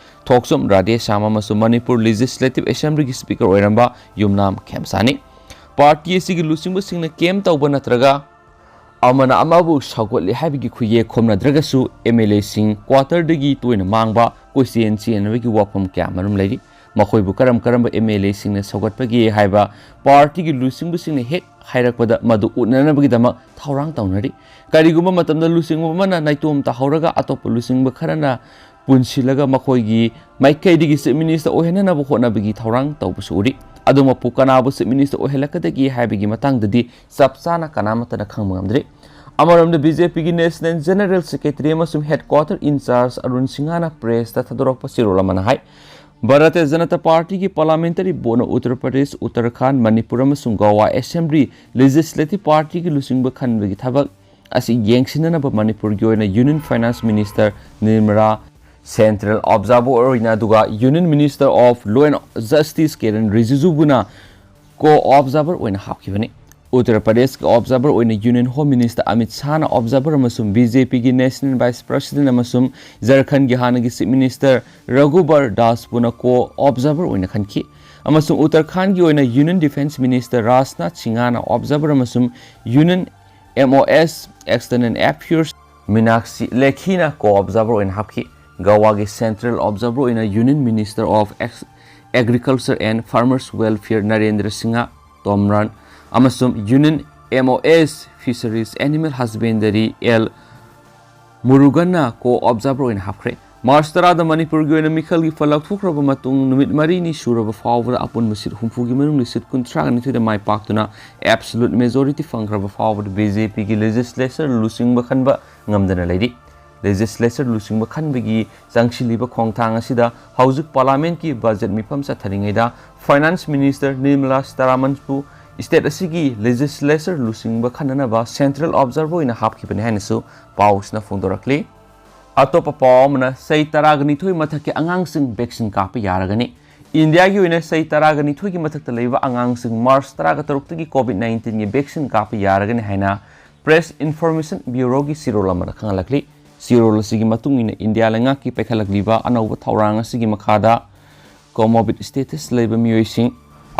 ꯊꯣꯛꯆꯣꯝ ꯔꯥꯙꯦꯁ꯭ꯌꯥꯝ ꯑꯃꯁꯨꯡ ꯃꯅꯤꯄꯨꯔ ꯂꯦꯖꯤꯁꯂꯦꯇꯤꯚ ꯑꯦꯁꯦꯝꯕ꯭ꯂꯤꯒꯤ ꯁ꯭ꯄꯤꯀꯔ ꯑꯣꯏꯔꯝꯕ ꯌꯨꯝꯅꯥꯝ ꯈꯦꯝꯁꯥꯅꯤ꯫ ꯄꯥꯔꯇꯤ ꯑꯁꯤꯒꯤ ꯂꯨꯆꯤꯡꯕꯁꯤꯡꯅ ꯀꯦꯝ ꯇꯧꯕ ꯅꯠꯇ꯭ꯔꯒ ꯑꯃꯅ ꯑꯃꯕꯨ ꯁꯧꯒꯠꯂꯤ ꯍꯥꯏꯕꯒꯤ ꯈꯨꯌꯦꯛ ꯈꯣꯝꯅꯗ꯭ꯔꯒꯁꯨ, ꯑꯦꯝ ꯑꯦꯜ ꯑꯦꯁꯤꯡ ꯀ꯭ꯋꯥꯇꯔꯗꯒꯤ ꯇꯣꯏꯅ ꯃꯥꯡꯕ, ꯀꯣꯏꯆꯦꯟ ꯆꯦꯟꯅꯕꯒꯤ ꯋꯥꯐꯝ ꯀꯌꯥ ꯃꯔꯨꯝ ꯂꯩꯔꯤ꯫ ꯃꯈꯣꯏꯕꯨ ꯀꯔꯝ ꯀꯔꯝꯕ ꯑꯦꯝ ꯑꯦꯜ ꯑꯦꯁꯤꯡꯅ ꯁꯧꯒꯠꯄꯒꯦ ꯍꯥꯏꯕ ꯄꯥꯔꯇꯤꯒꯤ ꯂꯨꯆꯤꯡꯕꯁꯤꯡꯅ ꯍꯦꯛ ꯍꯥꯏꯔꯛꯄꯗ, ꯃꯗꯨ ꯎꯠꯅꯅꯕꯒꯤꯗꯃꯛ ꯊꯧꯔꯥꯡ ꯇꯧꯅꯔꯤ꯫ ꯀꯔꯤꯒꯨꯝꯕ ꯃꯇꯝꯗ ꯂꯨꯆꯤꯡꯕ ꯑꯃꯅ ꯅꯥꯏꯇꯣꯝ ꯇꯥꯍꯧꯔꯒ, ꯑꯇꯣꯞꯄ ꯂꯨꯆꯤꯡꯕ ꯈꯔꯅ ꯄꯨꯟꯁꯤꯜꯂꯒ ꯃꯈꯣꯏꯒꯤ ꯃꯥꯏꯀꯩꯗꯒꯤ ꯆꯤꯐ ꯃꯤꯅꯤꯁꯇꯔ ꯑꯣꯏꯍꯟꯅꯅꯕ ꯍꯣꯠꯅꯕꯒꯤ ꯊꯧꯔꯥꯡ ꯇꯧꯕꯁꯨ ꯎꯔꯤ꯫ ꯑꯗꯨꯃꯛꯄꯨ, ꯀꯅꯥꯕꯨ ꯆꯤꯐ ꯃꯤꯅꯤꯁꯇꯔ ꯑꯣꯏꯍꯜꯂꯛꯀꯗꯒꯦ ꯍꯥꯏꯕꯒꯤ ꯃꯇꯥꯡꯗꯗꯤ ꯆꯞ ꯆꯥꯅ ꯀꯅꯥꯃꯠꯇꯅ ꯈꯪꯕ ꯉꯝꯗ꯭ꯔꯤ꯫ ꯑꯃꯔꯣꯝꯗ, ꯕꯤ ꯖꯦ ꯄꯤꯒꯤ ꯅꯦꯁꯅꯦꯜ ꯖꯦꯅꯔꯦꯜ ꯁꯦꯀ꯭ꯔꯦꯇꯔꯤ ꯑꯃꯁꯨꯡ ꯍꯦꯗꯀ꯭ꯋꯥꯇꯔ ꯏꯟꯆꯥꯔꯖ ꯑꯔꯨꯟ ꯁꯤꯡꯍꯅ ꯄ꯭ꯔꯦꯁꯇ ꯊꯥꯗꯣꯔꯛꯄ ꯆꯦꯔꯣꯜ ꯑꯃꯅ ꯍꯥꯏ, ꯚꯥꯔꯇꯤꯌ ꯖꯅꯇꯥ ꯄꯥꯔꯇꯤꯒꯤ ꯄꯥꯔꯂꯤꯌꯥꯃꯦꯟꯇꯔꯤ ꯕꯣꯔꯗꯅ ꯎꯠꯇꯔ ꯄ꯭ꯔꯗꯦꯁ, ꯎꯠꯇꯔꯈꯥꯟꯗ, ꯃꯅꯤꯄꯨꯔ ꯑꯃꯁꯨꯡ ꯒꯣꯋꯥ ꯑꯦꯁꯦꯝꯕ꯭ꯂꯤ ꯂꯦꯖꯤꯁꯂꯦꯇꯤꯚ ꯄꯥꯔꯇꯤꯒꯤ ꯂꯨꯆꯤꯡꯕ ꯈꯟꯕꯒꯤ ꯊꯕꯛ ꯑꯁꯤ ꯌꯦꯡꯁꯤꯟꯅꯅꯕ ꯃꯅꯤꯄꯨꯔꯒꯤ ꯑꯣꯏꯅ union finance minister Nirmala, central observer ꯑꯣꯏꯅ, ꯑꯗꯨꯒ union minister of law and justice Kiren ꯔꯤꯖꯤꯖꯨꯕꯨꯅ ꯀꯣ ꯑꯣꯕꯖꯥꯔꯚꯔ ꯑꯣꯏꯅ ꯍꯥꯞꯈꯤꯕꯅꯤ꯫ ꯎꯠꯇꯔ ꯄ꯭ꯔꯗꯦꯁꯀꯤ ꯑꯣꯕꯖꯥꯔꯚꯔ ꯑꯣꯏꯅ ꯌꯨꯅꯤꯌꯟ ꯍꯣꯝ ꯃꯤꯅꯤꯁꯇꯔ ꯑꯃꯤꯠ ꯁꯥꯍꯅ ꯑꯣꯕꯖꯥꯔꯚꯔ ꯑꯃꯁꯨꯡ ꯕꯤ ꯖꯦ ꯄꯤꯒꯤ ꯅꯦꯁꯅꯦꯜ ꯚꯥꯏꯁ ꯄ꯭ꯔꯁꯤꯗꯦꯟꯠ ꯑꯃꯁꯨꯡ ꯖꯔꯈꯟꯒꯤ ꯍꯥꯟꯅꯒꯤ ꯆꯤꯐ ꯃꯤꯅꯤꯁꯇꯔ ꯔꯘꯨꯕꯔ ꯗꯥꯁꯄꯨꯅ ꯀꯣ ꯑꯣꯕꯖꯥꯔꯚꯔ ꯑꯣꯏꯅ ꯈꯟꯈꯤ, ꯑꯃꯁꯨꯡ ꯎꯠꯇꯔꯈꯥꯟꯗꯒꯤ ꯑꯣꯏꯅ ꯌꯨꯅꯤꯌꯟ ꯗꯤꯐꯦꯟꯁ ꯃꯤꯅꯤꯁꯇꯔ ꯔꯥꯖꯅꯥꯊ ꯁꯤꯡꯍꯅ ꯑꯣꯕꯖꯥꯔꯚꯔ ꯑꯃꯁꯨꯡ ꯌꯨꯅꯤꯌꯟ ꯑꯦꯝ ꯑꯣ ꯑꯦꯁ, external affairs, Meenakshi ꯂꯦꯈꯤꯅ co observer ꯑꯣꯏꯅ ꯍꯥꯞꯈꯤ꯫ ꯒꯋꯥꯒꯤ ꯁꯦꯟꯇ꯭ꯔꯦꯜ ꯑꯣꯕꯖꯥꯔꯚꯔ ꯑꯣꯏꯅ ꯌꯨꯅꯤꯌꯟ ꯃꯤꯅꯤꯁꯇꯔ ꯑꯣꯐ ꯑꯦꯛꯁ-, agriculture and farmers welfare Narendra Singh, ꯇꯣꯝꯔꯥꯟ ꯑꯃꯁꯨꯡ Union M O S Fisheries Animal Husbandry L ꯃꯨꯔꯨꯒꯟꯅ ꯀꯣ ꯑꯣꯕꯖꯥꯔꯚꯔ ꯑꯣꯏꯅ ꯍꯥꯞꯈ꯭ꯔꯦ꯫ ꯃꯥꯔꯆ ꯇꯔꯥꯗ ꯃꯅꯤꯄꯨꯔꯒꯤ ꯑꯣꯏꯅ ꯃꯤꯈꯜꯒꯤ ꯐꯜ ꯂꯧꯊꯣꯛꯈ꯭ꯔꯕ ꯃꯇꯨꯡ ꯅꯨꯃꯤꯠ ꯃꯔꯤꯅꯤ ꯁꯨꯔꯕ ꯐꯥꯎꯕꯗ ꯑꯄꯨꯟꯕ ꯁꯤꯠ ꯍꯨꯝꯐꯨꯒꯤ ꯃꯅꯨꯡꯗ ꯁꯤꯠ ꯀꯨꯟꯊ꯭ꯔꯥꯒ ꯅꯤꯊꯣꯏꯗ ꯃꯥꯏ ꯄꯥꯛꯇꯨꯅ absolute majority ꯐꯪꯈ꯭ꯔꯕ ꯐꯥꯎꯕꯗ B J P ꯒꯤ legislature ꯂꯨꯆꯤꯡꯕ ꯈꯟꯕ ꯉꯝꯗꯅ ꯂꯩꯔꯤ꯫ Legislature ꯂꯨꯆꯤꯡꯕ ꯈꯟꯕꯒꯤ ꯆꯪꯁꯤꯜꯂꯤꯕ ꯈꯣꯡꯊꯥꯡ ꯑꯁꯤꯗ ꯍꯧꯖꯤꯛ Parliament ꯀꯤ budget ꯃꯤꯐꯝ ꯆꯠꯊꯔꯤꯉꯩꯗ Finance Minister Nirmala Sitharaman ꯕꯨ state ꯑꯁꯤꯒꯤ legislature ꯂꯨꯆꯤꯡꯕ ꯈꯟꯅꯅꯕ central observer ꯑꯣꯏꯅ ꯍꯥꯞꯈꯤꯕꯅꯤ ꯍꯥꯏꯅꯁꯨ ꯄꯥꯎꯁꯤꯅ ꯐꯣꯡꯗꯣꯔꯛꯂꯤ꯫ ꯑꯇꯣꯞꯄ ꯄꯥꯎ ꯑꯃꯅ, ꯆꯍꯤ ꯇꯔꯥꯒ ꯅꯤꯊꯣꯏ ꯃꯊꯛꯀꯤ ꯑꯉꯥꯡꯁꯤꯡ vaccine ꯀꯥꯞꯄ ꯌꯥꯔꯒꯅꯤ꯫ ꯏꯟꯗꯤꯌꯥꯒꯤ ꯑꯣꯏꯅ ꯆꯍꯤ ꯇꯔꯥꯒ ꯅꯤꯊꯣꯏꯒꯤ ꯃꯊꯛꯇ ꯂꯩꯕ ꯑꯉꯥꯡꯁꯤꯡ ꯃꯥꯔꯆ ꯇꯔꯥꯒ ꯇꯔꯨꯛꯇꯒꯤ COVID nineteen ꯒꯤ vaccine ꯀꯥꯞꯄ ꯌꯥꯔꯒꯅꯤ ꯍꯥꯏꯅ Press Information Bureau ꯒꯤ ꯆꯦꯔꯣꯜ ꯑꯃꯗ ꯈꯪꯍꯜꯂꯛꯂꯤ꯫ ꯆꯦꯔꯣꯜ ꯑꯁꯤꯒꯤ ꯃꯇꯨꯡ ꯏꯟꯅ, ꯏꯟꯗꯤꯌꯥ ꯂꯩꯉꯥꯛꯀꯤ ꯄꯥꯏꯈꯠꯂꯛꯂꯤꯕ ꯑꯅꯧꯕ ꯊꯧꯔꯥꯡ ꯑꯁꯤꯒꯤ ꯃꯈꯥꯗ comorbid status ꯂꯩꯕ ꯃꯤꯑꯣꯏꯁꯤꯡ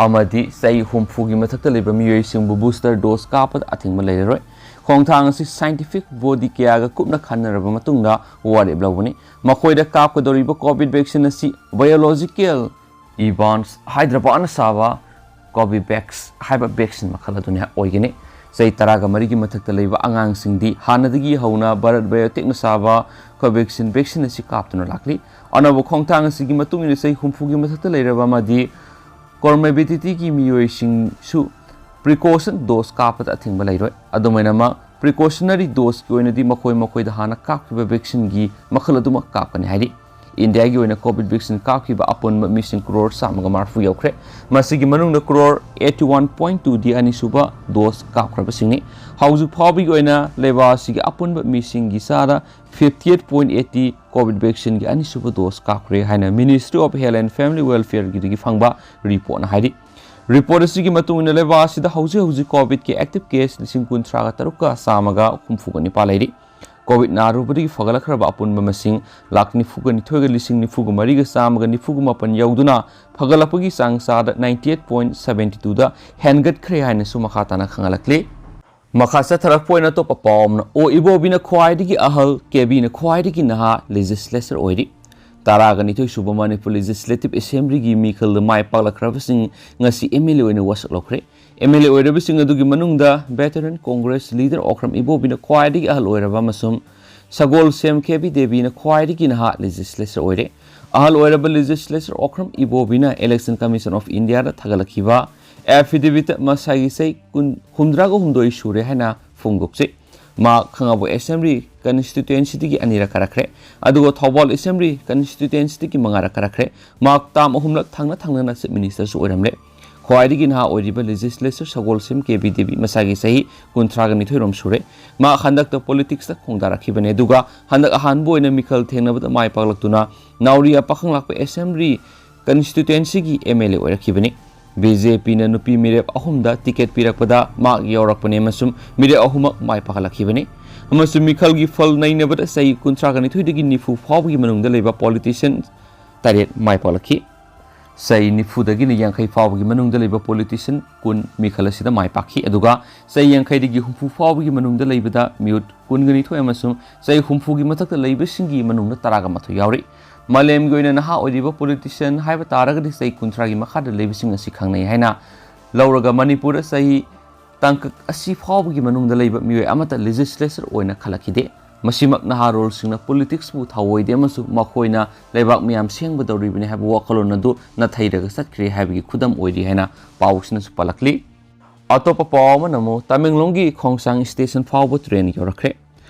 ꯑꯃꯗꯤ ꯆꯍꯤ ꯍꯨꯝꯐꯨꯒꯤ ꯃꯊꯛꯇ ꯂꯩꯕ ꯃꯤꯑꯣꯏꯁꯤꯡꯕꯨ booster dose ꯀꯥꯞꯄꯗ ꯑꯊꯤꯡꯕ ꯂꯩꯔꯔꯣꯏ꯫ ꯈꯣꯡꯊꯥꯡ ꯑꯁꯤ scientific body ꯀꯌꯥꯒ ꯀꯨꯞꯅ ꯈꯟꯅꯔꯕ ꯃꯇꯨꯡꯗ ꯋꯥꯔꯦꯞ ꯂꯧꯕꯅꯤ꯫ ꯃꯈꯣꯏꯗ ꯀꯥꯞꯀꯗꯧꯔꯤꯕ COVID vaccine ꯑꯁꯤ biological Evans ꯍꯥꯏꯗ꯭ꯔꯕꯥꯗꯅ ꯁꯥꯕ Covovax ꯍꯥꯏꯕ vaccine ꯃꯈꯜ ꯑꯗꯨꯅꯤ ꯑꯣꯏꯒꯅꯤ꯫ ꯆꯍꯤ ꯇꯔꯥꯒ ꯃꯔꯤꯒꯤ ꯃꯊꯛꯇ ꯂꯩꯕ ꯑꯉꯥꯡꯁꯤꯡꯗꯤ ꯍꯥꯟꯅꯗꯒꯤ ꯍꯧꯅ Bharat Biotech ꯅ ꯁꯥꯕ Covaxin vaccine ꯑꯁꯤ ꯀꯥꯞꯇꯨꯅ ꯂꯥꯛꯂꯤ꯫ ꯑꯅꯧꯕ ꯈꯣꯡꯊꯥꯡ ꯑꯁꯤꯒꯤ ꯃꯇꯨꯡ ꯏꯟꯅ ꯆꯍꯤ ꯍꯨꯝꯐꯨꯒꯤ ꯃꯊꯛꯇ ꯂꯩꯔꯕ ꯑꯃꯗꯤ comorbidity ꯒꯤ ꯃꯤꯑꯣꯏꯁꯤꯡꯁꯨ precaution dose ꯀꯥꯞꯄꯗ ꯑꯊꯤꯡꯕ ꯂꯩꯔꯣꯏ꯫ ꯑꯗꯨꯃꯥꯏꯅꯃꯛ, precautionary dose ꯀꯤ ꯑꯣꯏꯅꯗꯤ ꯃꯈꯣꯏ ꯃꯈꯣꯏꯗ ꯍꯥꯟꯅ ꯀꯥꯞꯈꯤꯕ vaccine ꯒꯤ ꯃꯈꯜ ꯑꯗꯨꯃꯛ ꯀꯥꯞꯀꯅꯤ ꯍꯥꯏꯔꯤ꯫ ꯏꯟꯗꯤꯌꯥꯒꯤ ꯑꯣꯏꯅ COVID vaccine ꯀꯥꯞꯈꯤꯕ ꯑꯄꯨꯟꯕ ꯃꯤꯁꯤꯡ crore ꯆꯥꯝꯃꯒ ꯃꯔꯤꯐꯨ ꯌꯧꯈ꯭ꯔꯦ꯫ ꯃꯁꯤꯒꯤ ꯃꯅꯨꯡꯗ crore eighty one point two ꯗꯤ ꯑꯅꯤꯁꯨꯕ dose ꯀꯥꯞꯈ꯭ꯔꯕꯁꯤꯡꯅꯤ꯫ ꯍꯧꯖꯤꯛ ꯐꯥꯎꯕꯒꯤ ꯑꯣꯏꯅ ꯂꯩꯕꯥꯛ ꯑꯁꯤꯒꯤ ꯑꯄꯨꯟꯕ ꯃꯤꯁꯤꯡꯒꯤ ꯆꯥꯗ fifty eight point eighty COVID vaccine ꯒꯤ ꯑꯅꯤꯁꯨꯕ dose ꯀꯥꯞꯈ꯭ꯔꯦ ꯍꯥꯏꯅ Ministry of Health and Family Welfare ꯒꯤꯗꯒꯤ ꯐꯪꯕ report ꯅ ꯍꯥꯏꯔꯤ꯫ Report ꯑꯁꯤꯒꯤ ꯃꯇꯨꯡ ꯏꯟꯅ, ꯂꯩꯕꯥꯛ ꯑꯁꯤꯗ ꯍꯧꯖꯤꯛ ꯍꯧꯖꯤꯛ COVID ꯀꯤ active case ꯂꯤꯁꯤꯡ ꯀꯨꯟꯊ꯭ꯔꯥꯒ ꯇꯔꯨꯛꯀ ꯆꯥꯝꯃꯒ ꯍꯨꯝꯐꯨꯒ ꯅꯤꯄꯥꯜ ꯂꯩꯔꯤ꯫ COVID ꯅꯥꯔꯨꯕꯗꯒꯤ ꯐꯒꯠꯂꯛꯈ꯭ꯔꯕ ꯑꯄꯨꯟꯕ ꯃꯁꯤꯡ ꯂꯥꯈ ꯅꯤꯐꯨꯒ ꯅꯤꯊꯣꯏꯒ ꯂꯤꯁꯤꯡ ꯅꯤꯐꯨꯒ ꯃꯔꯤꯒ ꯆꯥꯝꯃꯒ ꯅꯤꯐꯨꯒ ꯃꯥꯄꯟ ꯌꯧꯗꯨꯅ ꯐꯒꯠꯂꯛꯄꯒꯤ ꯆꯥꯡ ꯆꯥꯗ ninety eight point seventy two ꯗ ꯍꯦꯟꯒꯠꯈ꯭ꯔꯦ ꯍꯥꯏꯅꯁꯨ ꯃꯈꯥ ꯇꯥꯅ ꯈꯪꯍꯜꯂꯛꯂꯤ꯫ ꯃꯈꯥ ꯆꯠꯊꯔꯛꯄ ꯑꯣꯏꯅ ꯑꯇꯣꯞꯄ ꯄꯥꯎ ꯑꯃꯅ, ꯑꯣ ꯏꯕꯣꯕꯤꯅ ꯈ꯭ꯋꯥꯏꯗꯒꯤ ꯑꯍꯜ, ꯀꯦꯕꯤꯅ ꯈ꯭ꯋꯥꯏꯗꯒꯤ ꯅꯍꯥ legislature ꯑꯣꯏꯔꯤ꯫ ꯇꯔꯥꯒ ꯅꯤꯊꯣꯏ ꯁꯨꯕ ꯃꯅꯤꯄꯨꯔ Legislative Assembly ꯒꯤ ꯃꯤꯈꯜꯗ ꯃꯥꯏ ꯄꯥꯛꯂꯛꯈ꯭ꯔꯕꯁꯤꯡ ꯉꯁꯤ M L A ꯑꯣꯏꯅ ꯋꯥꯁꯛ ꯂꯧꯈ꯭ꯔꯦ꯫ ꯑꯦꯝ ꯑꯦꯜ ꯑꯦ ꯑꯣꯏꯔꯕꯁꯤꯡ ꯑꯗꯨꯒꯤ ꯃꯅꯨꯡꯗ veteran Congress leader ꯑꯣꯀ꯭ꯔꯝ ꯏꯕꯣꯕꯤꯅ ꯈ꯭ꯋꯥꯏꯗꯒꯤ ꯑꯍꯜ ꯑꯣꯏꯔꯕ ꯑꯃꯁꯨꯡ ꯁꯒꯣꯜꯁꯦꯝ ꯀꯦ ꯕꯤ ꯗꯦꯕꯤꯅ ꯈ꯭ꯋꯥꯏꯗꯒꯤ ꯅꯍꯥ legislator ꯑꯣꯏꯔꯦ꯫ ꯑꯍꯜ ꯑꯣꯏꯔꯕ legislator Okram ꯏꯕꯣꯕꯤꯅ Election Commission of Indiaꯗ ꯊꯥꯒꯠꯂꯛꯈꯤꯕ affidavitꯇ ꯃꯁꯥꯒꯤ ꯆꯍꯤ ꯀꯨꯟ, ꯍꯨꯝꯗ꯭ꯔꯥꯒ ꯍꯨꯝꯗꯣꯏ ꯁꯨꯔꯦ ꯍꯥꯏꯅ ꯐꯣꯡꯗꯣꯛꯆꯩ꯫ ꯃꯍꯥꯛ ꯈꯥꯉꯕꯣꯛ Assembly constituencyꯗꯒꯤ ꯑꯅꯤꯔꯛ ꯀꯥꯔꯛꯈ꯭ꯔꯦ, ꯑꯗꯨꯒ ꯊꯧꯕꯥꯜ Assembly constituencyꯗꯒꯤ ꯃꯉꯥꯔꯛ ꯀꯥꯔꯛꯈ꯭ꯔꯦ꯫ ꯃꯍꯥꯛ term ꯑꯍꯨꯝꯂꯛ ꯊꯪꯅ ꯊꯪꯅꯅ Chief Ministerꯁꯨ ꯑꯣꯏꯔꯝꯂꯦ꯫ ꯈ꯭ꯋꯥꯏꯗꯒꯤ ꯅꯍꯥ ꯑꯣꯏꯔꯤꯕ legislator ꯁꯒꯣꯜꯁꯦꯝ ꯀꯦ ꯕꯤ ꯗꯦꯕꯤ ꯃꯁꯥꯒꯤ ꯆꯍꯤ ꯀꯨꯟꯊ꯭ꯔꯥꯒ ꯅꯤꯊꯣꯏ ꯔꯣꯝ ꯁꯨꯔꯦ꯫ ꯃꯍꯥꯛ ꯍꯟꯗꯛꯇ politicsꯇ ꯈꯣꯡꯗꯥꯔꯛꯈꯤꯕꯅꯦ, ꯑꯗꯨꯒ ꯍꯟꯗꯛ ꯑꯍꯥꯟꯕ ꯑꯣꯏꯅ ꯃꯤꯈꯜ ꯊꯦꯡꯅꯕꯗ ꯃꯥꯏ ꯄꯥꯛꯂꯛꯇꯨꯅ ꯅꯥꯎꯔꯤꯌꯥ ꯄꯥꯈꯪꯂꯥꯛꯄ Assembly constituencyꯒꯤ ꯑꯦꯝ ꯑꯦꯜ ꯑꯦ ꯑꯣꯏꯔꯛꯈꯤꯕꯅꯤ꯫ ꯕꯤ ꯖꯦ ꯄꯤꯅ ꯅꯨꯄꯤ ꯃꯤꯔꯦꯞ ꯑꯍꯨꯝꯗ ticket ꯄꯤꯔꯛꯄꯗ ꯃꯍꯥꯛ ꯌꯥꯎꯔꯛꯄꯅꯤ ꯑꯃꯁꯨꯡ ꯃꯤꯔꯦꯞ ꯑꯍꯨꯝꯃꯛ ꯃꯥꯏ ꯄꯥꯛꯍꯜꯂꯛꯈꯤꯕꯅꯤ꯫ ꯑꯃꯁꯨꯡ ꯃꯤꯈꯜꯒꯤ ꯐꯜ ꯅꯩꯅꯕꯗ ꯆꯍꯤ ꯀꯨꯟꯊ꯭ꯔꯥꯒ ꯅꯤꯊꯣꯏꯗꯒꯤ ꯅꯤꯐꯨ ꯐꯥꯎꯕꯒꯤ ꯃꯅꯨꯡꯗ ꯂꯩꯕ politician ꯇꯔꯦꯠ ꯃꯥꯏ ꯄꯥꯛꯂꯛꯈꯤ꯫ ꯆꯍꯤ ꯅꯤꯐꯨꯗꯒꯤꯅ ꯌꯥꯡꯈꯩ ꯐꯥꯎꯕꯒꯤ ꯃꯅꯨꯡꯗ ꯂꯩꯕ politician ꯀꯨꯟ ꯃꯤꯈꯜ ꯑꯁꯤꯗ ꯃꯥꯏ ꯄꯥꯛꯈꯤ, ꯑꯗꯨꯒ ꯆꯍꯤ ꯌꯥꯡꯈꯩꯗꯒꯤ ꯍꯨꯝꯐꯨ ꯐꯥꯎꯕꯒꯤ ꯃꯅꯨꯡꯗ ꯂꯩꯕꯗ ꯃꯤꯍꯨꯠ ꯀꯨꯟꯒ ꯅꯤꯊꯣꯏ ꯑꯃꯁꯨꯡ ꯆꯍꯤ ꯍꯨꯝꯐꯨꯒꯤ ꯃꯊꯛꯇ ꯂꯩꯕꯁꯤꯡꯒꯤ ꯃꯅꯨꯡꯗ ꯇꯔꯥꯒ ꯃꯥꯊꯣꯏ ꯌꯥꯎꯔꯤ꯫ ꯃꯥꯂꯦꯝꯒꯤ ꯑꯣꯏꯅ ꯅꯍꯥ ꯑꯣꯏꯔꯤꯕ politician ꯍꯥꯏꯕ ꯇꯥꯔꯒꯗꯤ ꯆꯍꯤ ꯀꯨꯟꯊ꯭ꯔꯥꯒꯤ ꯃꯈꯥꯗ ꯂꯩꯕꯁꯤꯡ ꯑꯁꯤ ꯈꯪꯅꯩ ꯍꯥꯏꯅ ꯂꯧꯔꯒ ꯃꯅꯤꯄꯨꯔꯗ ꯆꯍꯤ ꯇꯥꯡꯀꯛ ꯑꯁꯤ ꯐꯥꯎꯕꯒꯤ ꯃꯅꯨꯡꯗ ꯂꯩꯕ ꯃꯤꯑꯣꯏ ꯑꯃꯠꯇ legislator ꯑꯣꯏꯅ ꯈꯜꯂꯛꯈꯤꯗꯦ꯫ ꯃꯁꯤꯃꯛ ꯅꯍꯥꯔꯣꯜꯁꯤꯡꯅ politicsꯄꯨ ꯊꯑꯣꯏꯗꯦ ꯑꯃꯁꯨꯡ ꯃꯈꯣꯏꯅ ꯂꯩꯕꯥꯛ ꯃꯤꯌꯥꯝ ꯁꯦꯝꯒꯗꯧꯔꯤꯕꯅꯤ ꯍꯥꯏꯕ ꯋꯥꯈꯜꯂꯣꯟ ꯑꯗꯨ ꯅꯥꯊꯩꯔꯒ ꯆꯠꯈ꯭ꯔꯦ ꯍꯥꯏꯕꯒꯤ ꯈꯨꯗꯝ ꯑꯣꯏꯔꯤ ꯍꯥꯏꯅ ꯄꯥꯎꯁꯤꯅꯁꯨ ꯄꯜꯂꯛꯂꯤ꯫ ꯑꯇꯣꯞꯄ ꯄꯥꯎ ꯑꯃꯅ ꯑꯃꯨꯛ ꯇꯃꯦꯡꯂꯣꯡꯒꯤ ꯈꯣꯡꯁꯥꯡ station ꯐꯥꯎꯕ train ꯌꯧꯔꯛꯈ꯭ꯔꯦ꯫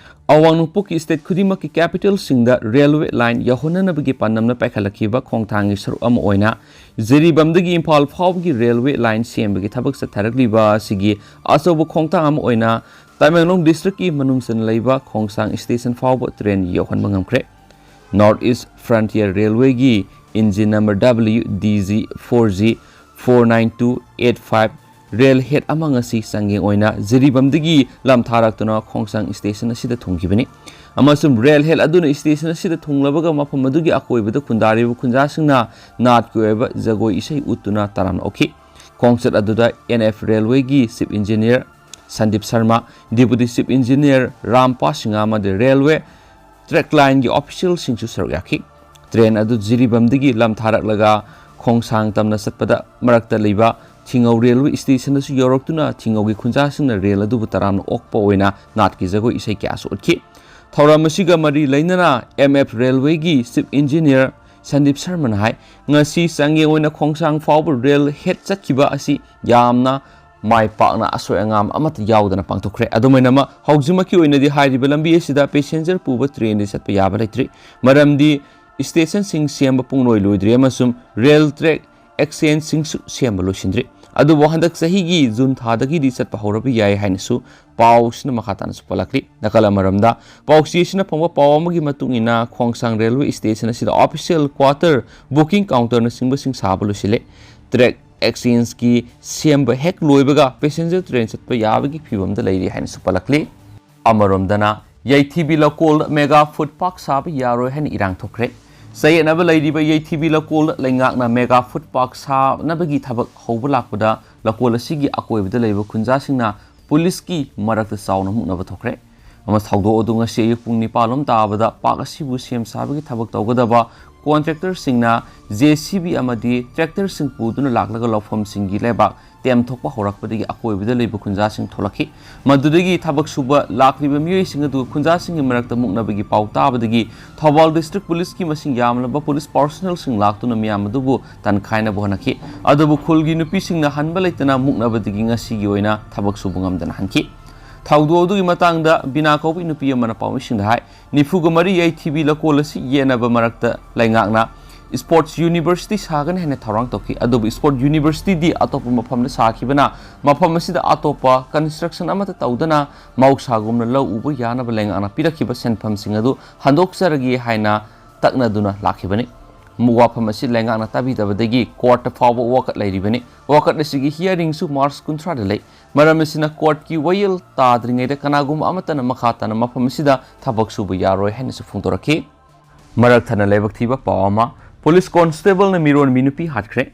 ꯑꯋꯥꯡ ꯅꯣꯡꯄꯣꯛꯀꯤ state ꯈꯨꯗꯤꯡꯃꯛꯀꯤ capitalꯁꯤꯡꯗ railway line ꯌꯧꯍꯟꯅꯅꯕꯒꯤ ꯄꯥꯟꯗꯝꯅ ꯄꯥꯏꯈꯠꯂꯛꯈꯤꯕ ꯈꯣꯡꯊꯥꯡꯒꯤ ꯁꯔꯨꯛ ꯑꯃ ꯑꯣꯏꯅ ꯖꯤꯔꯤꯕꯥꯝꯗꯒꯤ ꯏꯝꯐꯥꯜ ꯐꯥꯎꯕꯒꯤ railway line ꯁꯦꯝꯕꯒꯤ ꯊꯕꯛ ꯆꯠꯊꯔꯛꯂꯤꯕ ꯑꯁꯤꯒꯤ ꯑꯆꯧꯕ ꯈꯣꯡꯊꯥꯡ ꯑꯃ ꯑꯣꯏꯅ ꯇꯃꯦꯡꯂꯣꯡ districtꯀꯤ ꯃꯅꯨꯡ ꯆꯟꯅ ꯂꯩꯕ ꯈꯣꯡꯁꯥꯡ station ꯐꯥꯎꯕ train ꯌꯧꯍꯟꯕ ꯉꯝꯈ꯭ꯔꯦ꯫ North East Frontier Railwayꯒꯤ engine number W D G four G four nine two eight five rail head ꯑꯃ ꯉꯁꯤ ꯆꯥꯡꯌꯦꯡ ꯑꯣꯏꯅ ꯖꯤꯔꯤꯕꯥꯝꯗꯒꯤ ꯂꯝ ꯊꯥꯔꯛꯇꯨꯅ ꯈꯣꯡꯁꯥꯡ station ꯑꯁꯤꯗ ꯊꯨꯡꯈꯤꯕꯅꯤ꯫ ꯑꯃꯁꯨꯡ rail head ꯑꯗꯨꯅ station ꯑꯁꯤꯗ ꯊꯨꯡꯂꯕꯒ ꯃꯐꯝ ꯑꯗꯨꯒꯤ ꯑꯀꯣꯏꯕꯗ ꯈꯨꯟꯗꯥꯔꯤꯕ ꯈꯨꯟꯖꯥꯁꯤꯡꯅ ꯅꯥꯠꯀꯤ ꯑꯣꯏꯕ ꯖꯒꯣꯏ ꯏꯁꯩ ꯎꯠꯇꯨꯅ ꯇꯔꯥꯝꯅ ꯑꯣꯛꯈꯤ꯫ ꯈꯣꯡꯆꯠ ꯑꯗꯨꯗ N F Railwayꯒꯤ Chief Engineer Sandeep Sharma, Deputy Chief Engineer Ram ꯄꯥꯁꯤꯡꯍ ꯑꯃꯗꯤ railway track lineꯒꯤ officialꯁꯤꯡꯁꯨ ꯁꯔꯨꯛ ꯌꯥꯈꯤ꯫ Train ꯑꯗꯨ ꯖꯤꯔꯤꯕꯥꯝꯗꯒꯤ ꯂꯝ ꯊꯥꯔꯛꯂꯒ ꯈꯣꯡꯁꯥꯡ ꯇꯝꯅ ꯆꯠꯄꯗ ꯃꯔꯛꯇ ꯂꯩꯕ ꯊꯤꯡꯉꯧ ꯔꯦꯜꯋꯦ ꯁ꯭ꯇꯦꯁꯟꯗꯁꯨ ꯌꯧꯔꯛꯇꯨꯅ ꯊꯤꯡꯉꯧꯒꯤ ꯈꯨꯟꯖꯥꯁꯤꯡꯅ ꯔꯦꯜ ꯑꯗꯨꯕꯨ ꯇꯔꯥꯝꯅ ꯑꯣꯛꯄ ꯑꯣꯏꯅ ꯅꯥꯠꯀꯤ ꯖꯒꯣꯏ ꯏꯁꯩ ꯀꯌꯥꯁꯨ ꯎꯠꯈꯤ꯫ ꯊꯧꯔꯝ ꯑꯁꯤꯒ ꯃꯔꯤ ꯂꯩꯅꯅ ꯑꯦꯝ ꯑꯦꯐ ꯔꯦꯜꯋꯦꯒꯤ ꯆꯤꯐ ꯏꯟꯖꯤꯅꯤꯌꯔ ꯁꯟꯗꯤꯞ ꯁꯔꯃꯅ ꯍꯥꯏ, ꯉꯁꯤ ꯆꯥꯡꯌꯦꯡ ꯑꯣꯏꯅ ꯈꯣꯡꯁꯥꯡ ꯐꯥꯎꯕ ꯔꯦꯜ ꯍꯦꯠ ꯆꯠꯈꯤꯕ ꯑꯁꯤ ꯌꯥꯝꯅ ꯃꯥꯏ ꯄꯥꯛꯅ ꯑꯁꯣꯏ ꯑꯉꯥꯝ ꯑꯃꯠꯇ ꯌꯥꯎꯗꯅ ꯄꯥꯡꯊꯣꯛꯈ꯭ꯔꯦ꯫ ꯑꯗꯨꯃꯥꯏꯅꯃꯛ ꯍꯧꯖꯤꯛꯃꯛꯀꯤ ꯑꯣꯏꯅꯗꯤ ꯍꯥꯏꯔꯤꯕ ꯂꯝꯕꯤ ꯑꯁꯤꯗ ꯄꯦꯁꯦꯟꯖꯔ ꯄꯨꯕ ꯇ꯭ꯔꯦꯟꯗꯤ ꯆꯠꯄ ꯌꯥꯕ ꯂꯩꯇ꯭ꯔꯤ, ꯃꯔꯝꯗꯤ ꯁ꯭ꯇꯦꯁꯟꯁꯤꯡ ꯁꯦꯝꯕ ꯄꯨꯡꯂꯣꯏ ꯂꯣꯏꯗ꯭ꯔꯤ ꯑꯃꯁꯨꯡ ꯔꯦꯜ ꯇ꯭ꯔꯦꯛ ꯑꯦꯛꯁꯆꯦꯟꯖꯁꯤꯡꯁꯨ ꯁꯦꯝꯕ ꯂꯣꯏꯁꯤꯟꯗ꯭ꯔꯤ꯫ ꯑꯗꯨꯕꯨ ꯍꯟꯗꯛ ꯆꯍꯤꯒꯤ ꯖꯨꯟ ꯊꯥꯗꯒꯤꯗꯤ ꯆꯠꯄ ꯍꯧꯔꯕ ꯌꯥꯏ ꯍꯥꯏꯅꯁꯨ ꯄꯥꯎꯁꯤꯅ ꯃꯈꯥ ꯇꯥꯅꯁꯨ ꯄꯜꯂꯛꯂꯤ꯫ ꯅꯥꯀꯜ ꯑꯃꯔꯣꯝꯗ, ꯄꯥꯎꯆꯦꯁꯤꯅ ꯐꯪꯕ ꯄꯥꯎ ꯑꯃꯒꯤ ꯃꯇꯨꯡ ꯏꯟꯅ, ꯈꯣꯡꯁꯥꯡ ꯔꯦꯜꯋꯦ ꯁ꯭ꯇꯦꯁꯟ ꯑꯁꯤꯗ ꯑꯣꯐꯤꯁꯤꯌꯦꯜ ꯀ꯭ꯋꯥꯇꯔ, ꯕꯨꯀꯤꯡ ꯀꯥꯎꯟꯇꯔꯅꯆꯤꯡꯕꯁꯤꯡ ꯁꯥꯕ ꯂꯣꯏꯁꯤꯜꯂꯦ꯫ ꯇ꯭ꯔꯦꯛ ꯑꯦꯛꯁꯆꯦꯟꯖꯀꯤ ꯁꯦꯝꯕ ꯍꯦꯛ ꯂꯣꯏꯕꯒ ꯄꯦꯁꯦꯟꯖꯔ ꯇ꯭ꯔꯦꯟ ꯆꯠꯄ ꯌꯥꯕꯒꯤ ꯐꯤꯕꯝꯗ ꯂꯩꯔꯤ ꯍꯥꯏꯅꯁꯨ ꯄꯜꯂꯛꯂꯤ꯫ ꯑꯃꯔꯣꯝꯗꯅ, ꯌꯩꯊꯤꯕꯤ ꯂꯧꯀꯣꯜꯗ ꯃꯦꯒꯥ ꯐꯨꯗ ꯄꯥꯔꯛ ꯁꯥꯕ ꯌꯥꯔꯣꯏ ꯍꯥꯏꯅ ꯏꯔꯥꯡ ꯊꯣꯛꯈ꯭ꯔꯦ꯫ ꯆꯌꯦꯠꯅꯕ ꯂꯩꯔꯤꯕ ꯌꯩꯊꯤꯕꯤ ꯂꯧꯀꯣꯜꯗ ꯂꯩꯉꯥꯛꯅ ꯃꯦꯒꯥ ꯐꯨꯗ ꯄꯥꯔꯛ ꯁꯥꯅꯕꯒꯤ ꯊꯕꯛ ꯍꯧꯕ ꯂꯥꯛꯄꯗ ꯂꯧꯀꯣꯜ ꯑꯁꯤꯒꯤ ꯑꯀꯣꯏꯕꯗ ꯂꯩꯕ ꯈꯨꯟꯖꯥꯁꯤꯡꯅ ꯄꯨꯂꯤꯁꯀꯤ ꯃꯔꯛꯇ ꯆꯥꯎꯅ ꯃꯨꯛꯅꯕ ꯊꯣꯛꯈ꯭ꯔꯦ꯫ ꯑꯃ ꯊꯧꯗꯣꯛ ꯑꯗꯨ ꯉꯁꯤ ꯑꯌꯨꯛ ꯄꯨꯡ ꯅꯤꯄꯥꯟ ꯂꯣꯝ ꯇꯥꯕꯗ ꯄꯥꯔꯛ ꯑꯁꯤꯕꯨ ꯁꯦꯝ ꯁꯥꯕꯒꯤ ꯊꯕꯛ ꯇꯧꯒꯗꯕ ꯀꯣꯟꯇ꯭ꯔꯦꯛꯇꯔꯁꯤꯡꯅ ꯖꯦ ꯁꯤ ꯕꯤ ꯑꯃꯗꯤ ꯇ꯭ꯔꯦꯛꯇꯔꯁꯤꯡ ꯄꯨꯗꯨꯅ ꯂꯥꯛꯂꯒ ꯂꯧꯐꯝꯁꯤꯡꯒꯤ ꯂꯩꯕꯥꯛ ꯇꯦꯝꯊꯣꯛꯄ ꯍꯧꯔꯛꯄꯗꯒꯤ ꯑꯀꯣꯏꯕꯗ ꯂꯩꯕ ꯈꯨꯟꯖꯥꯁꯤꯡ ꯊꯣꯛꯂꯛꯈꯤ꯫ ꯃꯗꯨꯗꯒꯤ ꯊꯕꯛ ꯁꯨꯕ ꯂꯥꯛꯂꯤꯕ ꯃꯤꯑꯣꯏꯁꯤꯡ ꯑꯗꯨ ꯈꯨꯟꯖꯥꯁꯤꯡꯒꯤ ꯃꯔꯛꯇ ꯃꯨꯛꯅꯕꯒꯤ ꯄꯥꯎ ꯇꯥꯕꯗꯒꯤ ꯊꯧꯕꯥꯜ ꯗꯤꯁꯇ꯭ꯔꯤꯛ ꯄꯨꯂꯤꯁꯀꯤ ꯃꯁꯤꯡ ꯌꯥꯝꯂꯕ ꯄꯨꯂꯤꯁ ꯄꯥꯔꯁꯣꯅꯦꯜꯁꯤꯡ ꯂꯥꯛꯇꯨꯅ ꯃꯤꯌꯥꯝ ꯑꯗꯨꯕꯨ ꯇꯥꯟꯈꯥꯏꯅꯕ ꯍꯣꯠꯅꯈꯤ꯫ ꯑꯗꯨꯕꯨ ꯈꯨꯜꯒꯤ ꯅꯨꯄꯤꯁꯤꯡꯅ ꯍꯟꯕ ꯂꯩꯇꯅ ꯃꯨꯛꯅꯕꯗꯒꯤ ꯉꯁꯤꯒꯤ ꯑꯣꯏꯅ ꯊꯕꯛ ꯁꯨꯕ ꯉꯝꯗꯅ ꯍꯟꯈꯤ꯫ ꯊꯧꯗꯣꯛ ꯑꯗꯨꯒꯤ ꯃꯇꯥꯡꯗ ꯕꯤꯅꯥ ꯀꯧꯕ ꯅꯨꯄꯤ ꯑꯃꯅ ꯄꯥꯎꯃꯤꯁꯤꯡꯗ ꯍꯥꯏ, ꯅꯤꯐꯨꯒ ꯃꯔꯤ ꯌꯩꯊꯤꯕꯤ ꯂꯧꯀꯣꯜ ꯑꯁꯤ ꯌꯦꯠꯅꯕ ꯃꯔꯛꯇ ꯂꯩꯉꯥꯛꯅ ꯁ꯭ꯄꯣꯔꯠꯁ ꯌꯨꯅꯤꯚꯔꯁꯤꯇꯤ ꯁꯥꯒꯅꯤ ꯍꯥꯏꯅ ꯊꯧꯔꯥꯡ ꯇꯧꯈꯤ꯫ ꯑꯗꯨꯕꯨ ꯁ꯭ꯄꯣꯔꯠꯁ ꯌꯨꯅꯤꯚꯔꯁꯤꯇꯤꯗꯤ ꯑꯇꯣꯞꯄ ꯃꯐꯝꯗ ꯁꯥꯈꯤꯕꯅ ꯃꯐꯝ ꯑꯁꯤꯗ ꯑꯇꯣꯞꯄ ꯀꯟꯁꯇ꯭ꯔꯛꯁꯟ ꯑꯃꯠꯇ ꯇꯧꯗꯅ ꯃꯍꯧꯁꯥꯒꯨꯝꯅ ꯂꯧ ꯎꯕ ꯌꯥꯅꯕ ꯂꯩꯉꯥꯛꯅ ꯄꯤꯔꯛꯈꯤꯕ ꯁꯦꯟꯐꯝꯁꯤꯡ ꯑꯗꯨ ꯍꯟꯗꯣꯛꯆꯔꯒꯦ ꯍꯥꯏꯅ ꯇꯛꯅꯗꯨꯅ ꯂꯥꯛꯈꯤꯕꯅꯤ꯫ ꯋꯥꯐꯝ ꯑꯁꯤ ꯂꯩꯉꯥꯛꯅ ꯇꯥꯕꯤꯗꯕꯗꯒꯤ ꯀꯣꯔꯠꯇ ꯐꯥꯎꯕ ꯋꯥꯀꯠ ꯂꯩꯔꯤꯕꯅꯤ꯫ ꯋꯥꯀꯠ ꯑꯁꯤꯒꯤ ꯍꯤꯌꯥꯔꯤꯡꯁꯨ ꯃꯥꯔꯆ ꯀꯨꯟꯊ꯭ꯔꯥꯗ ꯂꯩ꯫ ꯃꯔꯝ ꯑꯁꯤꯅ ꯀꯣꯔꯠꯀꯤ ꯋꯥꯌꯦꯜ ꯇꯥꯗ꯭ꯔꯤꯉꯩꯗ ꯀꯅꯥꯒꯨꯝꯕ ꯑꯃꯠꯇꯅ ꯃꯈꯥ ꯇꯥꯅ ꯃꯐꯝ ꯑꯁꯤꯗ ꯊꯕꯛ ꯁꯨꯕ ꯌꯥꯔꯣꯏ ꯍꯥꯏꯅꯁꯨ ꯐꯣꯡꯗꯣꯔꯛꯈꯤ꯫ ꯃꯔꯛ ꯊꯠꯅ ꯂꯥꯏꯕꯛ ꯊꯤꯕ ꯄꯥꯎ ꯑꯃ, ꯄꯨꯂꯤꯁ ꯀꯣꯟꯁꯇꯦꯕꯜꯅ ꯃꯤꯔꯣꯟꯕꯤ ꯅꯨꯄꯤ ꯍꯥꯠꯈ꯭ꯔꯦ꯫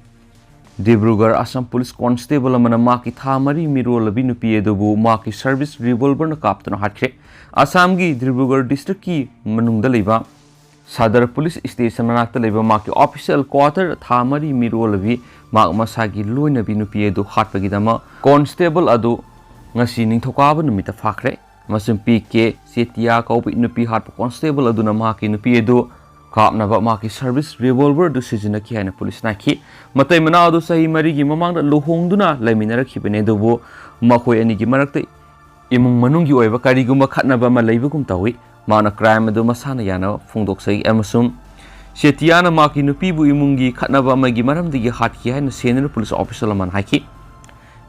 ꯗꯤꯕ꯭ꯔꯨꯒꯔ ꯑꯁꯥꯝ ꯄꯨꯂꯤꯁ ꯀꯣꯟꯁꯇꯦꯕꯜ ꯑꯃꯅ ꯃꯍꯥꯛꯀꯤ ꯊꯥ ꯃꯔꯤ ꯃꯤꯔꯣꯜꯂꯕꯤ ꯅꯨꯄꯤ ꯑꯗꯨꯕꯨ ꯃꯍꯥꯛꯀꯤ ꯁꯔꯚꯤꯁ ꯔꯤꯚꯣꯜꯚꯔꯅ ꯀꯥꯞꯇꯨꯅ ꯍꯥꯠꯈ꯭ꯔꯦ꯫ ꯑꯁꯥꯝꯒꯤ ꯗꯤꯕ꯭ꯔꯨꯒꯔ ꯗꯤꯁꯇ꯭ꯔꯤꯛꯀꯤ ꯃꯅꯨꯡꯗ ꯂꯩꯕ ꯁꯗꯔ ꯄꯨꯂꯤꯁ ꯁ꯭ꯇꯦꯁꯟ ꯃꯅꯥꯛꯇ ꯂꯩꯕ ꯃꯍꯥꯛꯀꯤ ꯑꯣꯐꯤꯁꯤꯌꯦꯜ ꯀ꯭ꯋꯥꯇꯔ ꯊꯥ ꯃꯔꯤ ꯃꯤꯔꯣꯜꯂꯕꯤ ꯃꯍꯥꯛ ꯃꯁꯥꯒꯤ ꯂꯣꯏꯅꯕꯤ ꯅꯨꯄꯤ ꯑꯗꯨ ꯍꯥꯠꯄꯒꯤꯗꯃꯛ ꯀꯣꯟꯁꯇꯦꯕꯜ ꯑꯗꯨ ꯉꯁꯤ ꯅꯤꯡꯊꯧꯀꯥꯕ ꯅꯨꯃꯤꯠꯇ ꯐꯥꯈ꯭ꯔꯦ꯫ ꯑꯃꯁꯨꯡ ꯄꯤ ꯀꯦ ꯆꯦꯇꯤꯌꯥ ꯀꯧꯕ ꯅꯨꯄꯤ ꯍꯥꯠꯄ ꯀꯣꯟꯁꯇꯦꯕꯜ ꯑꯗꯨꯅ ꯃꯍꯥꯛꯀꯤ ꯅꯨꯄꯤ ꯑꯗꯨ ꯀꯥꯞꯅꯕ ꯃꯍꯥꯛꯀꯤ ꯁꯔꯚꯤꯁ ꯔꯤꯚꯣꯜꯚꯔ ꯑꯗꯨ ꯁꯤꯖꯤꯟꯅꯈꯤ ꯍꯥꯏꯅ ꯄꯨꯂꯤꯁꯅ ꯍꯥꯏꯈꯤ꯫ ꯃꯇꯩ ꯃꯅꯥꯎ ꯑꯗꯨ ꯆꯍꯤ ꯃꯔꯤꯒꯤ ꯃꯃꯥꯡꯗ ꯂꯨꯍꯣꯡꯗꯨꯅ ꯂꯩꯃꯤꯟꯅꯔꯛꯈꯤꯕꯅꯤ, ꯑꯗꯨꯕꯨ ꯃꯈꯣꯏ ꯑꯅꯤꯒꯤ ꯃꯔꯛꯇ ꯏꯃꯨꯡ ꯃꯅꯨꯡꯒꯤ ꯑꯣꯏꯕ ꯀꯔꯤꯒꯨꯝꯕ ꯈꯠꯅꯕ ꯑꯃ ꯂꯩꯕꯒꯨꯝ ꯇꯧꯏ꯫ ꯃꯍꯥꯛꯅ ꯀ꯭ꯔꯥꯏꯝ ꯑꯗꯨ ꯃꯁꯥꯅ ꯌꯥꯅꯕ ꯐꯣꯡꯗꯣꯛꯆꯩ ꯑꯃꯁꯨꯡ ꯆꯦꯇꯤꯌꯥꯅ ꯃꯍꯥꯛꯀꯤ ꯅꯨꯄꯤꯕꯨ ꯏꯃꯨꯡꯒꯤ ꯈꯠꯅꯕ ꯑꯃꯒꯤ ꯃꯔꯝꯗꯒꯤ ꯍꯥꯠꯈꯤ ꯍꯥꯏꯅ ꯁꯦꯅꯤꯌꯔ ꯄꯨꯂꯤꯁ ꯑꯣꯐꯤꯁꯔ ꯑꯃꯅ ꯍꯥꯏꯈꯤ꯫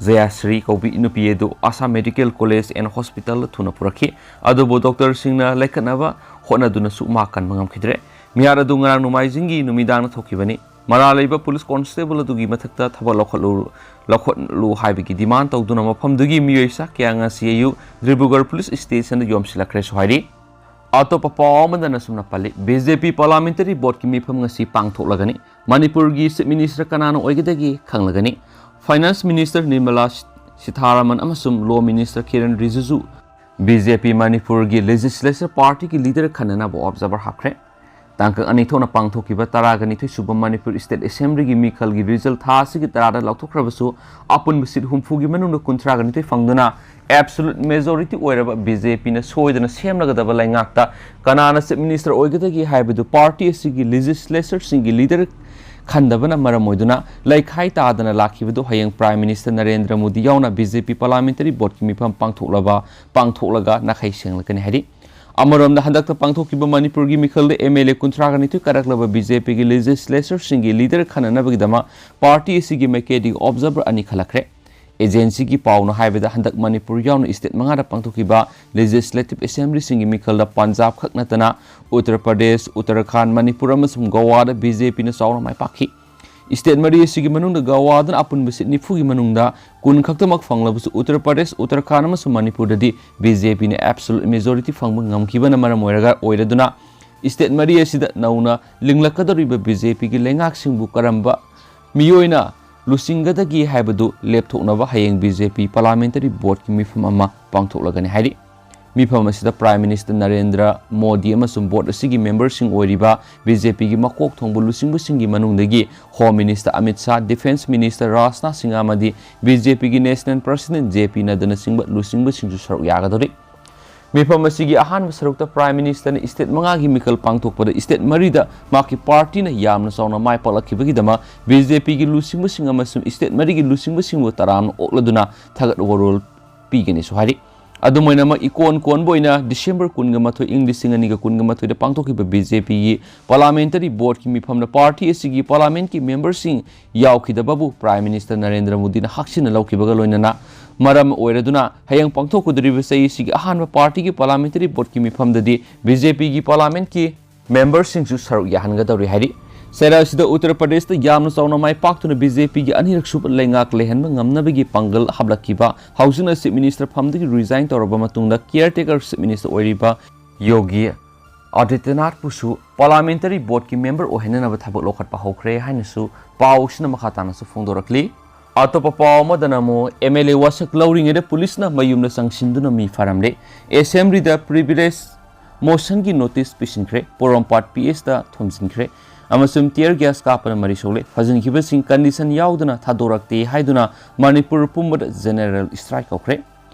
ꯖꯌꯥꯁ꯭ꯔꯤ ꯀꯧꯕꯤ ꯅꯨꯄꯤ ꯑꯗꯨ ꯑꯁꯥ ꯃꯦꯗꯤꯀꯦꯜ ꯀꯣꯂꯦꯖ ꯑꯦꯟ ꯍꯣꯁꯄꯤꯇꯥꯜꯗ ꯊꯨꯅ ꯄꯨꯔꯛꯈꯤ, ꯑꯗꯨꯕꯨ ꯗꯣꯛꯇꯔꯁꯤꯡꯅ ꯂꯩꯈꯠꯅꯕ ꯍꯣꯠꯅꯗꯨꯅꯁꯨ ꯃꯥ ꯀꯟꯕ ꯉꯝꯈꯤꯗ꯭ꯔꯦ꯫ ꯃꯤꯍꯥꯠ ꯑꯗꯨ ꯉꯔꯥꯡ ꯅꯣꯡꯃꯥꯏꯖꯤꯡꯒꯤ ꯅꯨꯃꯤꯗꯥꯡꯗ ꯊꯣꯛꯈꯤꯕꯅꯤ꯫ ꯃꯔꯥꯜ ꯂꯩꯕ ꯄꯨꯂꯤꯁ ꯀꯣꯟꯁꯇꯦꯕꯜ ꯑꯗꯨꯒꯤ ꯃꯊꯛꯇ ꯊꯕꯛ ꯂꯧꯈꯠꯂꯨ, ꯂꯧꯈꯠꯂꯨ ꯍꯥꯏꯕꯒꯤ ꯗꯤꯃꯥꯟ ꯇꯧꯗꯨꯅ ꯃꯐꯝꯗꯨꯒꯤ ꯃꯤꯑꯣꯏ ꯆꯥ ꯀꯌꯥ ꯉꯁꯤ ꯑꯌꯨꯛ ꯗꯤꯕ꯭ꯔꯨꯒꯔ ꯄꯨꯂꯤꯁ ꯁ꯭ꯇꯦꯁꯟꯗ ꯌꯣꯝꯁꯤꯜꯂꯛꯈ꯭ꯔꯦꯁꯨ ꯍꯥꯏꯔꯤ꯫ ꯑꯇꯣꯞꯄ ꯄꯥꯎ ꯑꯃꯗꯅ ꯁꯨꯝꯅ ꯄꯜꯂꯤ, ꯕꯤ ꯖꯦ ꯄꯤ ꯄꯥꯔꯂꯥꯃꯦꯟꯇꯔꯤ ꯕꯣꯔꯗꯀꯤ ꯃꯤꯐꯝ ꯉꯁꯤ ꯄꯥꯡꯊꯣꯛꯂꯒꯅꯤ꯫ ꯃꯅꯤꯄꯨꯔꯒꯤ ꯆꯤꯐ ꯃꯤꯅꯤꯁꯇꯔ ꯀꯅꯥꯅ ꯑꯣꯏꯒꯗꯒꯦ ꯈꯪꯂꯒꯅꯤ꯫ ꯐꯥꯏꯅꯥꯟꯁ ꯃꯤꯅꯤꯁꯇꯔ ꯅꯤꯔꯃꯂꯥ ꯁꯤꯊꯥꯔꯥꯃꯟ ꯑꯃꯁꯨꯡ ꯂꯣ ꯃꯤꯅꯤꯁꯇꯔ ꯀꯤꯔꯟ ꯔꯤꯖꯤꯖꯨ ꯕꯤ ꯖꯦ ꯄꯤ ꯃꯅꯤꯄꯨꯔꯒꯤ ꯂꯦꯖꯤꯁꯂꯦꯆꯔ ꯄꯥꯔꯇꯤꯒꯤ ꯂꯤꯗꯔ ꯈꯟꯅꯅꯕ ꯑꯣꯕꯖꯥꯔꯚꯔ ꯍꯥꯞꯈ꯭ꯔꯦ꯫ ꯇꯥꯡꯀꯛ ꯑꯅꯤ ꯊꯣꯛꯅ ꯄꯥꯡꯊꯣꯛꯈꯤꯕ ꯇꯔꯥꯒ ꯅꯤꯊꯣꯏ ꯁꯨꯕ ꯃꯅꯤꯄꯨꯔ ꯁ꯭ꯇꯦꯠ ꯑꯦꯁꯦꯝꯕ꯭ꯂꯤꯒꯤ ꯃꯤꯈꯜꯒꯤ ꯔꯤꯖꯜ ꯊꯥ ꯑꯁꯤꯒꯤ ꯇꯔꯥꯗ ꯂꯥꯎꯊꯣꯛꯈ꯭ꯔꯕꯁꯨ, ꯑꯄꯨꯟꯕ ꯁꯤꯠ ꯍꯨꯝꯐꯨꯒꯤ ꯃꯅꯨꯡꯗ ꯀꯨꯟꯊ꯭ꯔꯥꯒ ꯅꯤꯊꯣꯏ ꯐꯪꯗꯨꯅ ꯑꯦꯕꯁꯣꯂꯨꯠ ꯃꯦꯖꯣꯔꯤꯇꯤ ꯑꯣꯏꯔꯕ ꯕꯤ ꯖꯦ ꯄꯤꯅ ꯁꯣꯏꯗꯅ ꯁꯦꯝꯂꯒꯗꯕ ꯂꯩꯉꯥꯛꯇ ꯀꯅꯥꯅ ꯆꯤꯐ ꯃꯤꯅꯤꯁꯇꯔ ꯑꯣꯏꯒꯗꯒꯦ ꯍꯥꯏꯕꯗꯨ ꯄꯥꯔꯇꯤ ꯑꯁꯤꯒꯤ ꯂꯦꯖꯤꯁꯂꯦꯆꯔꯁꯤꯡꯒꯤ ꯂꯤꯗꯔ ꯈꯟꯗꯕꯅ ꯃꯔꯝ ꯑꯣꯏꯗꯨꯅ ꯂꯩꯈꯥꯏ ꯇꯥꯗꯅ ꯂꯥꯛꯈꯤꯕꯗꯨ ꯍꯌꯦꯡ ꯄ꯭ꯔꯥꯏꯝ ꯃꯤꯅꯤꯁꯇꯔ ꯅꯔꯦꯟꯗ꯭ꯔ ꯃꯣꯗꯤ ꯌꯥꯎꯅ ꯕꯤ ꯖꯦ ꯄꯤ ꯄꯥꯔꯂꯥꯃꯦꯟꯇꯔꯤ ꯕꯣꯔꯗꯀꯤ ꯃꯤꯐꯝ ꯄꯥꯡꯊꯣꯛꯂꯕ, ꯄꯥꯡꯊꯣꯛꯂꯒ ꯅꯥꯈꯩ ꯁꯦꯡꯂꯛꯀꯅꯤ ꯍꯥꯏꯔꯤ꯫ ꯑꯃꯔꯣꯝꯗ, ꯍꯟꯗꯛꯇ ꯄꯥꯡꯊꯣꯛꯈꯤꯕ ꯃꯅꯤꯄꯨꯔꯒꯤ ꯃꯤꯈꯜꯗ ꯑꯦꯝ ꯑꯦꯜ ꯑꯦ ꯀꯨꯟꯊ꯭ꯔꯥꯒ ꯅꯤꯊꯣꯏ ꯀꯥꯔꯛꯂꯕ ꯕꯤ ꯖꯦ ꯄꯤꯒꯤ ꯂꯦꯖꯤꯁꯂꯦꯆꯔꯁꯤꯡꯒꯤ ꯂꯤꯗꯔ ꯈꯟꯅꯅꯕꯒꯤꯗꯃꯛ ꯄꯥꯔꯇꯤ ꯑꯁꯤꯒꯤ ꯃꯥꯏꯀꯩꯗꯒꯤ ꯑꯣꯕꯖꯥꯔꯚꯔ ꯑꯅꯤ ꯈꯜꯂꯛꯈ꯭ꯔꯦ꯫ ꯑꯦꯖꯦꯟꯁꯤꯒꯤ ꯄꯥꯎꯅ ꯍꯥꯏꯕꯗ, ꯍꯟꯗꯛ ꯃꯅꯤꯄꯨꯔ ꯌꯥꯎꯅ ꯁ꯭ꯇꯦꯠ ꯃꯉꯥꯗ ꯄꯥꯡꯊꯣꯛꯈꯤꯕ ꯂꯦꯖꯤꯁꯂꯦꯇꯤꯚ ꯑꯦꯁꯦꯝꯕ꯭ꯂꯤꯁꯤꯡꯒꯤ ꯃꯤꯈꯜꯗ ꯄꯟꯖꯥꯕ ꯈꯛ ꯅꯠꯇꯅ ꯎꯠꯇꯔ ꯄ꯭ꯔꯗꯦꯁ, ꯎꯠꯇꯔꯈꯥꯟꯗ, ꯃꯅꯤꯄꯨꯔ ꯑꯃꯁꯨꯡ ꯒꯣꯋꯥꯗ ꯕꯤ ꯖꯦ ꯄꯤꯅ ꯆꯥꯎꯅ ꯃꯥꯏ ꯄꯥꯛꯈꯤ꯫ ꯁ꯭ꯇꯦꯠ ꯃꯔꯤ ꯑꯁꯤꯒꯤ ꯃꯅꯨꯡꯗ ꯒꯣꯋꯥꯗꯅ ꯑꯄꯨꯟꯕ ꯁꯤꯠ ꯅꯤꯐꯨꯒꯤ ꯃꯅꯨꯡꯗ ꯀꯨꯟ ꯈꯛꯇꯃꯛ ꯐꯪꯂꯕꯁꯨ, ꯎꯠꯇꯔ ꯄ꯭ꯔꯗꯦꯁ, ꯎꯠꯇꯔꯈꯥꯟꯗ ꯑꯃꯁꯨꯡ ꯃꯅꯤꯄꯨꯔꯗꯗꯤ ꯕꯤ ꯖꯦ ꯄꯤꯅ ꯑꯦꯕꯁꯣꯂꯨꯠ ꯃꯦꯖꯣꯔꯤꯇꯤ ꯐꯪꯕ ꯉꯝꯈꯤꯕꯅ ꯃꯔꯝ ꯑꯣꯏꯔꯒ, ꯑꯣꯏꯔꯗꯨꯅ ꯁ꯭ꯇꯦꯠ ꯃꯔꯤ ꯑꯁꯤꯗ ꯅꯧꯅ ꯂꯤꯡꯂꯛꯀꯗꯧꯔꯤꯕ ꯕꯤ ꯖꯦ ꯄꯤꯒꯤ ꯂꯩꯉꯥꯛꯁꯤꯡꯕꯨ ꯀꯔꯝꯕ ꯃꯤꯑꯣꯏꯅ ꯂꯨꯆꯤꯡꯒꯗꯒꯦ ꯍꯥꯏꯕꯗꯨ ꯂꯦꯞꯊꯣꯛꯅꯕ ꯍꯌꯦꯡ ꯕꯤ ꯖꯦ ꯄꯤ ꯄꯥꯔꯂꯥꯃꯦꯟꯇꯔꯤ ꯕꯣꯔꯗꯀꯤ ꯃꯤꯐꯝ ꯑꯃ ꯄꯥꯡꯊꯣꯛꯂꯒꯅꯤ ꯍꯥꯏꯔꯤ꯫ ꯃꯤꯐꯝ ꯑꯁꯤꯗ Prime Minister ꯅꯔꯦꯟꯗ꯭ꯔ ꯃꯣꯗꯤ ꯑꯃꯁꯨꯡ ꯕꯣꯔꯗ ꯑꯁꯤꯒꯤ ꯃꯦꯝꯕꯔꯁꯤꯡ ꯑꯣꯏꯔꯤꯕ ꯕꯤ ꯖꯦ ꯄꯤꯒꯤ ꯃꯀꯣꯛ ꯊꯣꯡꯕ ꯂꯨꯆꯤꯡꯕꯁꯤꯡꯒꯤ ꯃꯅꯨꯡꯗꯒꯤ Home Minister Amit Shah, Defence Minister Rajnath Singh ꯑꯃꯗꯤ ꯕꯤ ꯖꯦ ꯄꯤꯒꯤ National President ꯖꯦ ꯄꯤ ꯅꯗ꯭ꯗꯥꯅꯆꯤꯡꯕ ꯂꯨꯆꯤꯡꯕꯁꯤꯡꯁꯨ ꯁꯔꯨꯛ ꯌꯥꯒꯗꯧꯔꯤ꯫ ꯃꯤꯐꯝ ꯑꯁꯤꯒꯤ ꯑꯍꯥꯟꯕ ꯁꯔꯨꯛꯇ Prime Minister ꯅ state ꯃꯉꯥꯒꯤ ꯃꯤꯈꯜ ꯄꯥꯡꯊꯣꯛꯄꯗ state ꯃꯔꯤꯗ ꯃꯍꯥꯛꯀꯤ party ꯅ ꯌꯥꯝꯅ ꯆꯥꯎꯅ ꯃꯥꯏ ꯄꯥꯛꯂꯛꯈꯤꯕꯒꯤꯗꯃꯛ ꯕꯤ ꯖꯦ ꯄꯤꯒꯤ ꯂꯨꯆꯤꯡꯕꯁꯤꯡ ꯑꯃꯁꯨꯡ state ꯃꯔꯤꯒꯤ ꯂꯨꯆꯤꯡꯕꯁꯤꯡꯕꯨ ꯇꯔꯥꯝꯅ ꯑꯣꯛꯂꯗꯨꯅ ꯊꯥꯒꯠ ꯋꯥꯔꯣꯜ ꯄꯤꯒꯅꯤꯁꯨ ꯍꯥꯏꯔꯤ꯫ ꯑꯗꯨꯝ ꯑꯣꯏꯅꯃꯛ, ꯏꯀꯣꯟ ꯀꯣꯟꯕ ꯑꯣꯏꯅ December ꯀꯨꯟꯒ ꯃꯥꯊꯣꯏ, ꯏꯪ ꯂꯤꯁꯤꯡ ꯑꯅꯤꯒ ꯀꯨꯟꯒ ꯃꯥꯊꯣꯏꯗ ꯄꯥꯡꯊꯣꯛꯈꯤꯕ ꯕꯤ ꯖꯦ ꯄꯤꯒꯤ Parliamentary Board ꯀꯤ ꯃꯤꯐꯝꯗ party ꯑꯁꯤꯒꯤ Parliament ꯀꯤ member ꯁꯤꯡ ꯌꯥꯎꯈꯤꯗꯕꯕꯨ Prime Minister ꯅꯔꯦꯟꯗ꯭ꯔ ꯃꯣꯗꯤꯅ ꯍꯛꯆꯤꯟꯅ ꯂꯧꯈꯤꯕꯒ ꯂꯣꯏꯅꯅ ꯃꯔꯝ ꯑꯣꯏꯔꯗꯨꯅ ꯍꯌꯦꯡ ꯄꯥꯡꯊꯣꯛꯀꯗꯧꯔꯤꯕ ꯆꯍꯤ ꯑꯁꯤꯒꯤ ꯑꯍꯥꯟꯕ party ꯒꯤ Parliamentary Board ꯀꯤ ꯃꯤꯐꯝꯗꯗꯤ ꯕꯤ ꯖꯦ ꯄꯤꯒꯤ Parliament ꯀꯤ member ꯁꯤꯡꯁꯨ ꯁꯔꯨꯛ ꯌꯥꯍꯟꯒꯗꯧꯔꯤ ꯍꯥꯏꯔꯤ꯫ ꯆꯩꯔꯥꯛ ꯑꯁꯤꯗ ꯎꯠꯇꯔ ꯄ꯭ꯔꯗꯦꯁꯇ ꯌꯥꯝꯅ ꯆꯥꯎꯅ ꯃꯥꯏ ꯄꯥꯛꯇꯨꯅ ꯕꯤ ꯖꯦ ꯄꯤꯒꯤ ꯑꯅꯤꯔꯛ ꯁꯨꯕ ꯂꯩꯉꯥꯛ ꯂꯩꯍꯟꯕ ꯉꯝꯅꯕꯒꯤ ꯄꯥꯡꯒꯜ ꯍꯥꯞꯂꯛꯈꯤꯕ, ꯍꯧꯖꯤꯛꯅ Chief Minister ꯐꯝꯗꯒꯤ resign ꯇꯧꯔꯕ ꯃꯇꯨꯡꯗ caretaker Chief Minister ꯑꯣꯏꯔꯤꯕ ꯌꯣꯒꯤ ꯑꯥꯗꯤꯇ꯭ꯌꯅꯥꯊꯄꯨꯁꯨ Parliamentary Board ꯀꯤ member ꯑꯣꯏꯍꯟꯅꯅꯕ ꯊꯕꯛ ꯂꯧꯈꯠꯄ ꯍꯧꯈ꯭ꯔꯦ ꯍꯥꯏꯅꯁꯨ ꯄꯥꯎ ꯑꯁꯤꯅ ꯃꯈꯥ ꯇꯥꯅꯁꯨ ꯐꯣꯡꯗꯣꯔꯛꯂꯤ꯫ ꯑꯇꯣꯞꯄ ꯄꯥꯎ ꯑꯃꯗꯅ ꯑꯃꯨꯛ M L A ꯋꯥꯁꯛ ꯂꯧꯔꯤꯉꯩꯗ ꯄꯨꯂꯤꯁꯅ ꯃꯌꯨꯝꯗ ꯆꯪꯁꯤꯟꯗꯨꯅ ꯃꯤ ꯐꯥꯔꯝꯂꯦ꯫ Assembly ꯗ privilege motion ꯒꯤ notice ꯄꯤꯁꯤꯟꯈ꯭ꯔꯦ꯫ ꯄꯣꯔꯣꯝꯄꯥꯠ P H ꯇ ꯊꯣꯝꯖꯤꯟꯈ꯭ꯔꯦ ꯑꯃꯁꯨꯡ tear gas ꯀꯥꯞꯄꯅ ꯃꯔꯤ ꯁꯣꯛꯂꯦ꯫ ꯐꯥꯖꯤꯟꯈꯤꯕꯁꯤꯡ condition ꯌꯥꯎꯗꯅ ꯊꯥꯗꯣꯔꯛꯇꯦ ꯍꯥꯏꯗꯨꯅ ꯃꯅꯤꯄꯨꯔ ꯄꯨꯝꯕꯗ general strike ꯀꯧꯈ꯭ꯔꯦ꯫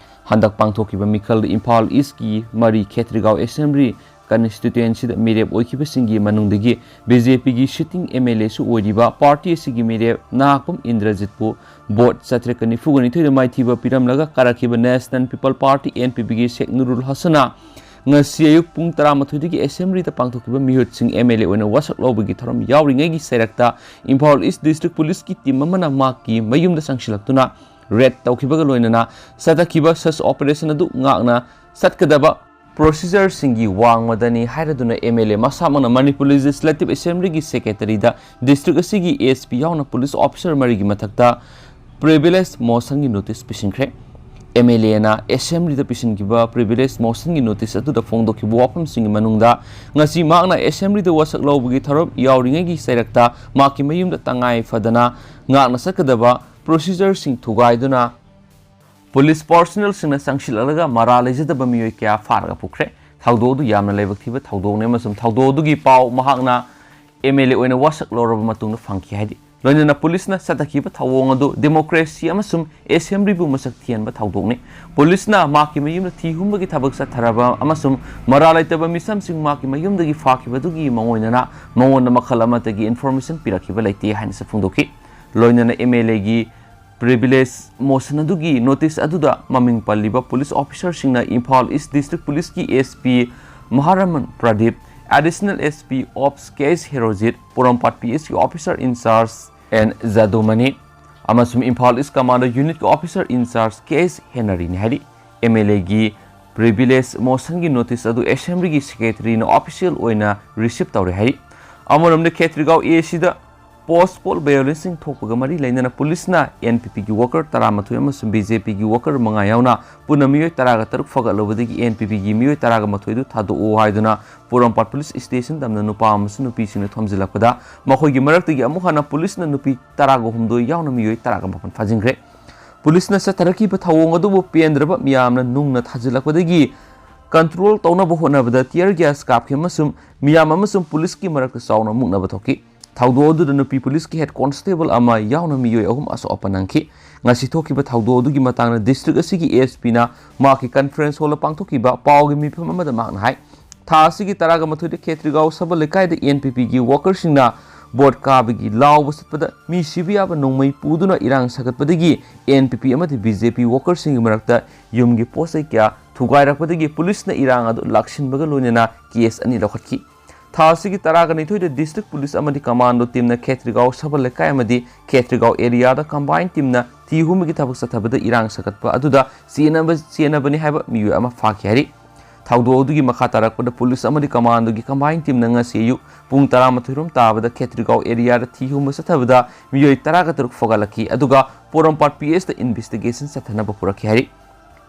ꯍꯟꯗꯛ ꯄꯥꯡꯊꯣꯛꯈꯤꯕ ꯃꯤꯈꯜꯗ ꯏꯝꯐꯥꯜ East ꯀꯤ ꯃꯔꯤ ꯈꯦꯇ꯭ꯔꯤꯒꯥꯎ Assembly constituency ꯗ ꯃꯤꯔꯦꯞ ꯑꯣꯏꯈꯤꯕꯁꯤꯡꯒꯤ ꯃꯅꯨꯡꯗꯒꯤ B J P ꯒꯤ sitting M L A ꯁꯨ ꯑꯣꯏꯔꯤꯕ party ꯑꯁꯤꯒꯤ ꯃꯤꯔꯦꯞ ꯅꯍꯥꯛꯄꯝ ꯏꯟꯗ꯭ꯔꯖꯤꯠꯄꯨ vote ꯆꯥꯇ꯭ꯔꯦꯠꯀ ꯅꯤꯐꯨꯒ ꯅꯤꯊꯣꯏꯗ ꯃꯥꯏꯊꯤꯕ ꯄꯤꯔꯝꯂꯒ ꯀꯥꯔꯛꯈꯤꯕ National People Party, N P P ꯒꯤ ꯁꯦꯛ ꯅꯨꯔꯨꯜ ꯍꯁꯟꯅ ꯉꯁꯤ ꯑꯌꯨꯛ ꯄꯨꯡ ꯇꯔꯥꯃꯥꯊꯣꯏꯗꯒꯤ Assembly ꯗ ꯄꯥꯡꯊꯣꯛꯈꯤꯕ ꯃꯤꯍꯨꯠꯁꯤꯡ M L A ꯑꯣꯏꯅ ꯋꯥꯁꯛ ꯂꯧꯕꯒꯤ ꯊꯧꯔꯝ ꯌꯥꯎꯔꯤꯉꯩꯒꯤ ꯆꯩꯔꯛꯇ ꯏꯝꯐꯥꯜ East District Police ꯀꯤ team ꯑꯃꯅ ꯃꯍꯥꯛꯀꯤ ꯃꯌꯨꯝꯗ ꯆꯪꯁꯤꯜꯂꯛꯇꯨꯅ raid ꯇꯧꯈꯤꯕꯒ ꯂꯣꯏꯅꯅ ꯆꯠꯊꯈꯤꯕ search operation ꯑꯗꯨ ꯉꯥꯛꯅ ꯆꯠꯀꯗꯕ procedure ꯁꯤꯡꯒꯤ ꯋꯥꯡꯃꯗꯅꯤ ꯍꯥꯏꯔꯗꯨꯅ M L A ꯃꯁꯥꯃꯛꯅ Manipur Legislative Assembly ꯒꯤ Secretary ꯗ district ꯑꯁꯤꯒꯤ S P ꯌꯥꯎꯅ police officer ꯃꯔꯤꯒꯤ ꯃꯊꯛꯇ privilege motion ꯒꯤ notice ꯄꯤꯁꯤꯟꯈ꯭ꯔꯦ꯫ M L A ꯅ Assembly ꯗ ꯄꯤꯁꯤꯟꯈꯤꯕ privilege motion ꯒꯤ notice ꯑꯗꯨꯗ ꯐꯣꯡꯗꯣꯛꯈꯤꯕ ꯋꯥꯐꯝꯁꯤꯡꯒꯤ ꯃꯅꯨꯡꯗ ꯉꯁꯤ ꯃꯍꯥꯛꯅ Assembly ꯗ ꯋꯥꯁꯛ ꯂꯧꯕꯒꯤ ꯊꯧꯔꯝ ꯌꯥꯎꯔꯤꯉꯩꯒꯤ ꯆꯩꯔꯛꯇ ꯃꯍꯥꯛꯀꯤ ꯃꯌꯨꯝꯗ ꯇꯉꯥꯏ ꯐꯗꯅ ꯉꯥꯛꯅ ꯆꯠꯀꯗꯕ procedure ꯁꯤꯡ ꯊꯨꯒꯥꯏꯗꯨꯅ ꯄꯨꯂꯤꯁ ꯄꯥꯔꯁꯣꯅꯦꯜꯁꯤꯡꯅ ꯆꯪꯁꯤꯜꯂꯛꯂꯒ ꯃꯔꯥꯜ ꯂꯩꯖꯗꯕ ꯃꯤꯑꯣꯏ ꯀꯌꯥ ꯐꯥꯔꯒ ꯄꯨꯈ꯭ꯔꯦ꯫ ꯊꯧꯗꯣꯛ ꯑꯗꯨ ꯌꯥꯝꯅ ꯂꯥꯏꯕꯛ ꯊꯤꯕ ꯊꯧꯗꯣꯛꯅꯤ ꯑꯃꯁꯨꯡ ꯊꯧꯗꯣꯛ ꯑꯗꯨꯒꯤ ꯄꯥꯎ ꯃꯍꯥꯛꯅ ꯑꯦꯝ ꯑꯦꯜ ꯑꯦ ꯑꯣꯏꯅ ꯋꯥꯁꯛ ꯂꯧꯔꯕ ꯃꯇꯨꯡꯗ ꯐꯪꯈꯤ ꯍꯥꯏꯔꯤ꯫ ꯂꯣꯏꯅꯅ ꯄꯨꯂꯤꯁꯅ ꯆꯠꯊꯈꯤꯕ ꯊꯧꯑꯣꯡ ꯑꯗꯨ ꯗꯦꯃꯣꯀ꯭ꯔꯦꯁꯤ ꯑꯃꯁꯨꯡ ꯑꯦꯁꯦꯝꯕ꯭ꯂꯤꯕꯨ ꯃꯁꯛ ꯊꯤꯍꯟꯕ ꯊꯧꯗꯣꯛꯅꯤ꯫ ꯄꯨꯂꯤꯁꯅ ꯃꯍꯥꯛꯀꯤ ꯃꯌꯨꯝꯗ ꯊꯤ ꯍꯨꯝꯕꯒꯤ ꯊꯕꯛ ꯆꯠꯊꯔꯕ ꯑꯃꯁꯨꯡ ꯃꯔꯥꯜ ꯂꯩꯇꯕ ꯃꯤꯁꯝꯁꯤꯡ ꯃꯍꯥꯛꯀꯤ ꯃꯌꯨꯝꯗꯒꯤ ꯐꯥꯈꯤꯕꯗꯨꯒꯤ ꯃꯑꯣꯡ ꯑꯣꯏꯅꯅ ꯃꯉꯣꯟꯗ ꯃꯈꯜ ꯑꯃꯠꯇꯒꯤ ꯏꯟꯐꯣꯔꯃꯦꯁꯟ ꯄꯤꯔꯛꯈꯤꯕ ꯂꯩꯇꯦ ꯍꯥꯏꯅꯁꯨ ꯐꯣꯡꯗꯣꯛꯈꯤ꯫ ꯂꯣꯏꯅꯅ ꯑꯦꯝ ꯑꯦꯜ ꯑꯦꯒꯤ ꯄ꯭ꯔꯤꯚꯤꯂꯦꯖ ꯃꯣꯁꯟ ꯑꯗꯨꯒꯤ ꯅꯣꯇꯤꯁ ꯑꯗꯨꯗ ꯃꯃꯤꯡ ꯄꯜꯂꯤꯕ ꯄꯨꯂꯤꯁ ꯑꯣꯐꯤꯁꯥꯔꯁꯤꯡꯅ ꯏꯝꯐꯥꯜ ꯏꯁ ꯗꯤꯁꯇ꯭ꯔꯤꯛ ꯄꯨꯂꯤꯁꯀꯤ S P Maharman Pradip, additional S P ops K S Herojit, Porompat P ꯑꯦꯁꯀꯤ ꯑꯣꯐꯤꯁꯥꯔ ꯏꯟꯆꯥꯔꯖ ꯑꯦꯟ ꯖꯥꯗꯨꯃꯅꯤ ꯑꯃꯁꯨꯡ ꯏꯝꯐꯥꯜ ꯏꯁ ꯀꯃꯥꯟꯗꯣ ꯌꯨꯅꯤꯠꯀꯤ ꯑꯣꯐꯤꯁꯥꯔ ꯏꯟꯆꯥꯔꯖ ꯀꯦ ꯑꯦꯁ ꯍꯦꯅꯔꯤꯅꯤ ꯍꯥꯏꯔꯤ꯫ ꯑꯦꯝ ꯑꯦꯜ ꯑꯦꯒꯤ ꯄ꯭ꯔꯤꯚꯤꯂꯦꯖ ꯃꯣꯁꯟꯒꯤ ꯅꯣꯇꯤꯁ ꯑꯗꯨ ꯑꯦꯁꯦꯝꯕ꯭ꯂꯤꯒꯤ ꯁꯦꯀ꯭ꯔꯦꯇꯔꯤꯅ ꯑꯣꯐꯤꯁꯤꯌꯦꯜ ꯑꯣꯏꯅ ꯔꯤꯁꯤꯞ ꯇꯧꯔꯦ ꯍꯥꯏꯔꯤ꯫ ꯑꯃꯔꯣꯝꯗ, ꯈꯦꯇ꯭ꯔꯤꯒꯥꯎ ꯑꯦ ꯁꯤꯗ ꯄꯣꯁ ꯄꯣꯜ ꯚꯥꯏꯑꯣꯂꯦꯟꯁꯁꯤꯡ ꯊꯣꯛꯄꯒ ꯃꯔꯤ ꯂꯩꯅꯅ ꯄꯨꯂꯤꯁꯅ ꯑꯦꯟ ꯄꯤ ꯄꯤꯒꯤ ꯋꯥꯀꯔ ꯇꯔꯥꯃꯥꯊꯣꯏ ꯑꯃꯁꯨꯡ ꯕꯤ ꯖꯦ ꯄꯤꯒꯤ ꯋꯥꯀꯔ ꯃꯉꯥ ꯌꯥꯎꯅ ꯄꯨꯟꯅ ꯃꯤꯑꯣꯏ ꯇꯔꯥꯒ ꯇꯔꯨꯛ ꯐꯒꯠꯂꯨꯕꯗꯒꯤ ꯑꯦꯟ ꯄꯤ ꯄꯤꯒꯤ ꯃꯤꯑꯣꯏ ꯇꯔꯥꯒ ꯃꯥꯊꯣꯏ ꯑꯗꯨ ꯊꯥꯗꯣꯛꯑꯣ ꯍꯥꯏꯗꯨꯅ ꯄꯣꯔꯣꯝꯄꯥꯠ ꯄꯨꯂꯤꯁ ꯁ꯭ꯇꯦꯁꯟ ꯇꯝꯅ ꯅꯨꯄꯥ ꯑꯃꯁꯨꯡ ꯅꯨꯄꯤꯁꯤꯡꯅ ꯊꯣꯝꯖꯤꯜꯂꯛꯄꯗ, ꯃꯈꯣꯏꯒꯤ ꯃꯔꯛꯇꯒꯤ ꯑꯃꯨꯛ ꯍꯟꯅ ꯄꯨꯂꯤꯁꯅ ꯅꯨꯄꯤ ꯇꯔꯥꯒ ꯍꯨꯝꯗꯣꯏ ꯌꯥꯎꯅ ꯃꯤꯑꯣꯏ ꯇꯔꯥꯒ ꯃꯥꯄꯟ ꯐꯥꯖꯤꯟꯈ꯭ꯔꯦ꯫ ꯄꯨꯂꯤꯁꯅ ꯆꯠꯊꯔꯛꯈꯤꯕ ꯊꯧꯑꯣꯡ ꯑꯗꯨꯕꯨ ꯄꯦꯟꯗ꯭ꯔꯕ ꯃꯤꯌꯥꯝꯅ ꯅꯨꯡꯅ ꯊꯥꯖꯤꯜꯂꯛꯄꯗꯒꯤ ꯀꯟꯇ꯭ꯔꯣꯜ ꯇꯧꯅꯕ ꯍꯣꯠꯅꯕꯗ ꯇꯤꯌꯔ ꯒ꯭ꯌꯥꯁ ꯀꯥꯞꯈꯤ ꯑꯃꯁꯨꯡ ꯃꯤꯌꯥꯝ ꯑꯃꯁꯨꯡ ꯄꯨꯂꯤꯁꯀꯤ ꯃꯔꯛꯇ ꯆꯥꯎꯅ ꯃꯨꯛꯅꯕ ꯊꯣꯛꯈꯤ꯫ ꯊꯧꯗꯣꯛ ꯑꯗꯨꯗ ꯅꯨꯄꯤ ꯄꯨꯂꯤꯁꯀꯤ ꯍꯦꯗ ꯀꯣꯟꯁꯇꯦꯕꯜ ꯑꯃ ꯌꯥꯎꯅ ꯃꯤꯑꯣꯏ ꯑꯍꯨꯝ ꯑꯁꯣꯛ ꯑꯄꯟ ꯅꯪꯈꯤ꯫ ꯉꯁꯤ ꯊꯣꯛꯈꯤꯕ ꯊꯧꯗꯣꯛ ꯑꯗꯨꯒꯤ ꯃꯇꯥꯡꯗ ꯗꯤꯁꯇ꯭ꯔꯤꯛ ꯑꯁꯤꯒꯤ ꯑꯦꯁ ꯄꯤꯅ ꯃꯍꯥꯛꯀꯤ ꯀꯟꯐꯔꯦꯟꯁ ꯍꯣꯜꯗ ꯄꯥꯡꯊꯣꯛꯈꯤꯕ ꯄꯥꯎꯒꯤ ꯃꯤꯐꯝ ꯑꯃꯗ ꯃꯍꯥꯛꯅ ꯍꯥꯏ, ꯊꯥ ꯑꯁꯤꯒꯤ ꯇꯔꯥꯒ ꯃꯥꯊꯣꯏꯗ ꯈꯦꯇ꯭ꯔꯤꯒꯥꯎ ꯁꯕ ꯂꯩꯀꯥꯏꯗ ꯑꯦꯟ ꯄꯤ ꯄꯤꯒꯤ ꯋꯥꯀꯔꯁꯤꯡꯅ ꯚꯣꯠ ꯀꯥꯕꯒꯤ ꯂꯥꯎꯕ ꯆꯠꯄꯗ ꯃꯤ ꯁꯤꯕ ꯌꯥꯕ ꯅꯣꯡꯃꯩ ꯄꯨꯗꯨꯅ ꯏꯔꯥꯡ ꯁꯥꯒꯠꯄꯗꯒꯤ ꯑꯦꯟ ꯄꯤ ꯄꯤ ꯑꯃꯗꯤ ꯕꯤ ꯖꯦ ꯄꯤ ꯋꯥꯀꯔꯁꯤꯡꯒꯤ ꯃꯔꯛꯇ ꯌꯨꯝꯒꯤ ꯄꯣꯠ ꯆꯩ ꯀꯌꯥ ꯊꯨꯒꯥꯏꯔꯛꯄꯗꯒꯤ ꯄꯨꯂꯤꯁꯅ ꯏꯔꯥꯡ ꯑꯗꯨ ꯂꯥꯛꯁꯤꯟꯕꯒ ꯂꯣꯏꯅꯅ ꯀꯦꯁ ꯑꯅꯤ ꯂꯧꯈꯠꯈꯤ꯫ ꯊꯥ ꯑꯁꯤꯒꯤ ꯇꯔꯥꯒ ꯅꯤꯊꯣꯏꯗ ꯗꯤꯁꯇ꯭ꯔꯤꯛ ꯄꯨꯂꯤꯁ ꯑꯃꯗꯤ ꯀꯃꯥꯟꯗꯣ ꯇꯤꯝꯅ ꯈꯦꯇ꯭ꯔꯤꯒꯥꯎ ꯁꯕ ꯂꯩꯀꯥꯏ ꯑꯃꯗꯤ ꯈꯦꯇ꯭ꯔꯤꯒꯥꯎ ꯑꯦꯔꯤꯌꯥꯗ ꯀꯝꯕꯥꯏꯟ ꯇꯤꯝꯅ ꯊꯤ ꯍꯨꯝꯕꯒꯤ ꯊꯕꯛ ꯆꯠꯊꯕꯗ ꯏꯔꯥꯡ ꯁꯥꯒꯠꯄ ꯑꯗꯨꯗ ꯆꯦꯟꯅꯕ, ꯆꯦꯟꯅꯕꯅꯤ ꯍꯥꯏꯕ ꯃꯤꯑꯣꯏ ꯑꯃ ꯐꯥꯈꯤ ꯍꯥꯏꯔꯤ꯫ ꯊꯧꯗꯣꯛ ꯑꯗꯨꯒꯤ ꯃꯈꯥ ꯇꯥꯔꯛꯄꯗ ꯄꯨꯂꯤꯁ ꯑꯃꯗꯤ ꯀꯃꯥꯟꯗꯣꯒꯤ ꯀꯝꯕꯥꯏꯟ ꯇꯤꯝꯅ ꯉꯁꯤ ꯑꯌꯨꯛ ꯄꯨꯡ ꯇꯔꯥꯃꯥꯊꯣꯏ ꯔꯣꯝ ꯇꯥꯕꯗ ꯈꯦꯇ꯭ꯔꯤꯒꯥꯎ ꯑꯦꯔꯤꯌꯥꯗ ꯊꯤ ꯍꯨꯝꯕ ꯆꯠꯊꯕꯗ ꯃꯤꯑꯣꯏ ꯇꯔꯥꯒ ꯇꯔꯨꯛ ꯐꯒꯠꯂꯛꯈꯤ, ꯑꯗꯨꯒ ꯄꯣꯔꯣꯝꯄꯥꯠ ꯄꯤ ꯑꯦꯁꯇ ꯏꯟꯚꯦꯁꯇꯤꯒꯦꯁꯟ ꯆꯠꯊꯅꯕ ꯄꯨꯔꯛꯈꯤ ꯍꯥꯏꯔꯤ꯫